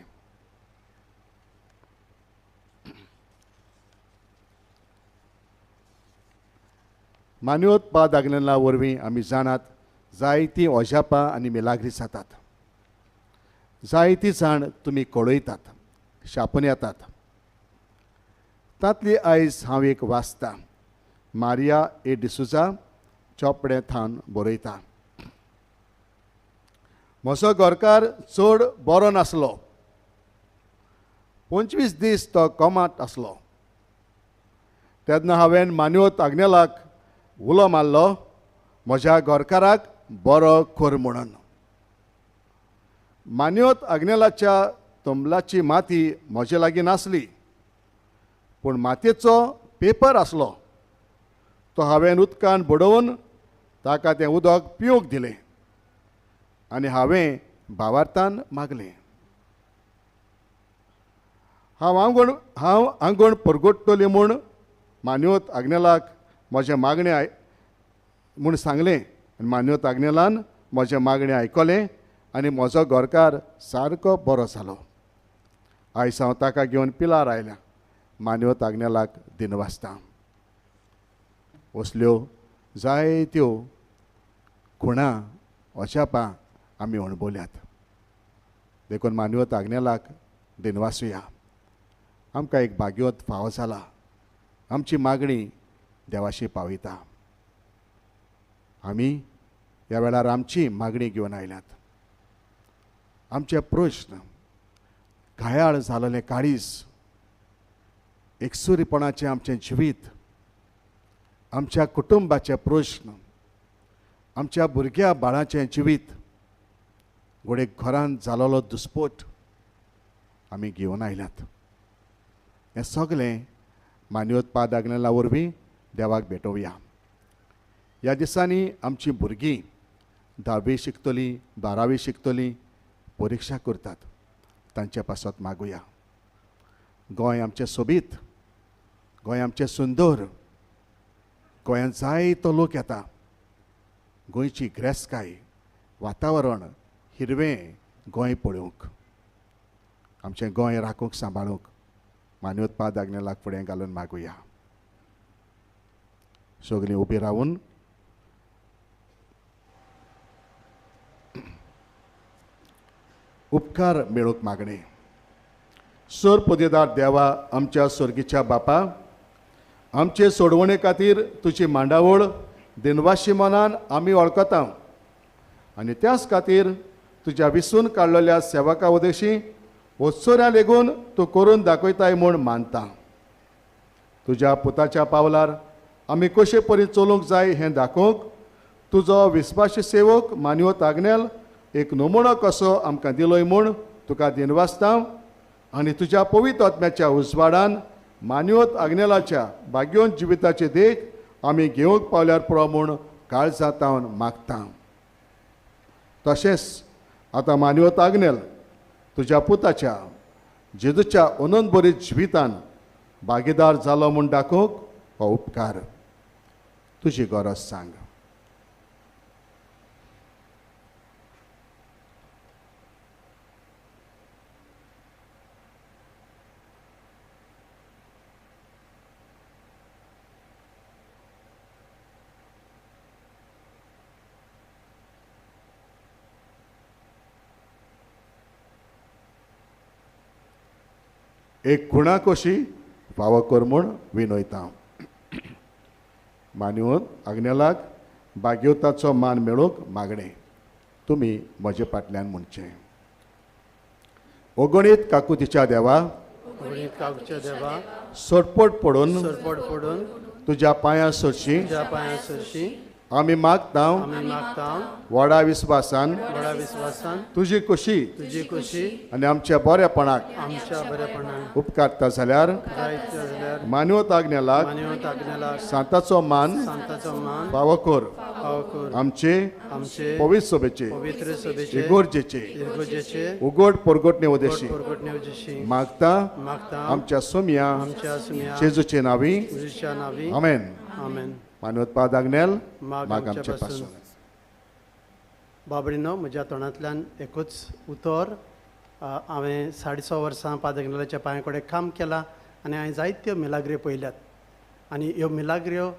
मान्योत पाद आग्नेला वरवीं आमी जाणात जायतीं ओजापां आनी मिलाग्री जातात, जायतीं जाण तुमी कळयतात, शापून येतात. तांतली आयज हांव एक वाचता. मारिया ए डिसुजा चोपडें थावन बरयता. म्हजो घरकार चड बरो नासलो. 25 दीस तो कोमांत आसलो. तेन्ना हांवें मान्योत आग्नेलाक उलो मारलो, म्हज्या घरकाराक बरो कर म्हणून. मान्योत आग्नेलाच्या तंबलाची माती म्हजे लागीं नासली, पूण मातयेचो पेपर आसलो. तो हांवें उदकान बडोवन ताका तें उदक पिवंक दिलें आनी हांवें भावार्थान मागलें. हांव आंगण परगटतली म्हूण मान्योत आग्नेलाक म्हजें मागणें म्हूण सांगलें आनी मान्योत आग्नेलान म्हजें मागणें आयकलें आनी म्हजो घरकार सारको बरो जालो. आयज हांव ताका घेवन पिलार आयल्या. मान्योत आग्नेलाक दिनवासता. असल्यो जायत्यो खुणां अजापां आमी अणभवल्यात. देखून मान्योत आग्नेलाक दिनवासुया. आमकां एक भाग्योत फावो जाला. आमची मागणी देवाशी पावयता. आमी ह्या वेळार आमची मागणी घेवन आयल्यात. आमचे प्रश्न, घायाळ जालेलें काळीज, एकसुरीपणाचें आमचें जिवीत, आमच्या कुटुंबाचे प्रश्न, आमच्या भुरग्या बाळाचें जिवीत, घडये घरांत जालोलो दुस्पोट आमी घेवन आयल्यात. हें सगळें मान्योत पाद आग्नेला वरवीं देवाक भेटोवया. ह्या दिसांनी आमचीं भुरगीं 10वी शिकतलीं, 12वी शिकतलीं, परिक्षा करतात. तांचे पासत मागुया. गोंय आमचें सोबीत, गोंय आमचें सुंदर, गोंयांत जायतो लोक येता. गोंयची ग्रेसकाय, वातावरण हिरवें गोंय पळोवंक, आमचें गोंय राखूंक सांबाळूंक मान्योत पाद आग्नेलाक फुडें घालून मागुया. सगळीं उबी रावून उपकार मेळूंक मागणें. सर पदेदार देवा, आमच्या स्वर्गीच्या बापा, आमचे सोडवणे खातीर तुजी मांडावळ दिनवाशी मनान आमी वळखता आनी त्याच खातीर तुज्या विसून काडलेल्या सेवका उदेशी वत्सोऱ्या लेगून तूं करून दाखयताय म्हूण मानता. तुज्या पुताच्या पावलार आमी कशे परी चलूंक जाय हें दाखोवंक तुजो विस्वासी सेवक मान्योत आग्नेल एक नमुनो कसो आमकां दिलोय म्हूण तुका दिनवासता आनी तुज्या पवित्र आत्म्याच्या उजवाडान मान्योत आग्नेलाच्या भाग्योन जिविताची देख आमी घेवंक पावल्यार पुरो म्हूण काळजांत मागता. तशेंच आतां मान्योत आग्नेल तुज्या पुताच्या जेजूच्या अनंत बरी जिवितान भागीदार जालो म्हूण दाखोवंक हो उपकार। तुजी गरज सांग। एक खुणा कशी फावो कर म्हूण विनयता। मान्यवंत आग्नेलाक भाग्यवताचो मान मेळोवंक मागणें तुमी म्हजे फाटल्यान म्हणचें। अगणीत काकुतीच्या देवा, सोडपट पडून तुज्या पांयां सरशी आमी मागता व्हडा विस्वासान तुजी खुशी आनी आमच्या बरेपणाक उपकारता जाल्यार मानवत आज्ञेलाक सांताचो मान फावो कर। आमचे पवित्र सभेचे इगोर्जेचे उगड परगटणे उद्देशी मागता आमच्या सोम्या जेजूचे नांवी आमेन। मानवत पाद आग्नेल माग आमचे पासून। बाबडीनो, म्हज्या तोंडांतल्यान एकूच उतर, हांवें 650 वर्सां पाद आग्नेलाच्या पांया कडेन काम केलां आनी हांवें जायत्यो मिलाग्र्यो पळयल्यात आनी ह्यो मिलाग्र्यो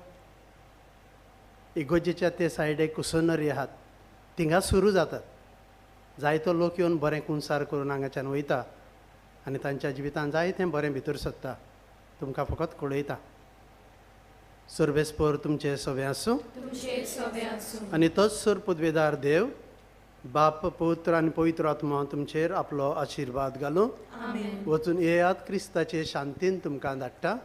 इगोर्जेच्या ते सायडीक कुसनरी आहात थिंगा सुरू जातात। जायतो लोक येवन बरें कुंसार करून हांगाच्यान वयता आनी तांच्या जिवितान जायतें बरें भितर सरता। तुमकां फकत कळयता। सर्वेस्पर तुमचे सवे आसूं आनी तोच सर पदवेदार देव बाप पुत्र आनी पवित्र आत्मा तुमचेर आपलो आशिर्वाद घालूं। वचून येयात, क्रिस्ताचे शांतीन तुमकां धाडटा।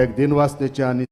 एक दिन वाचतेच्या आनी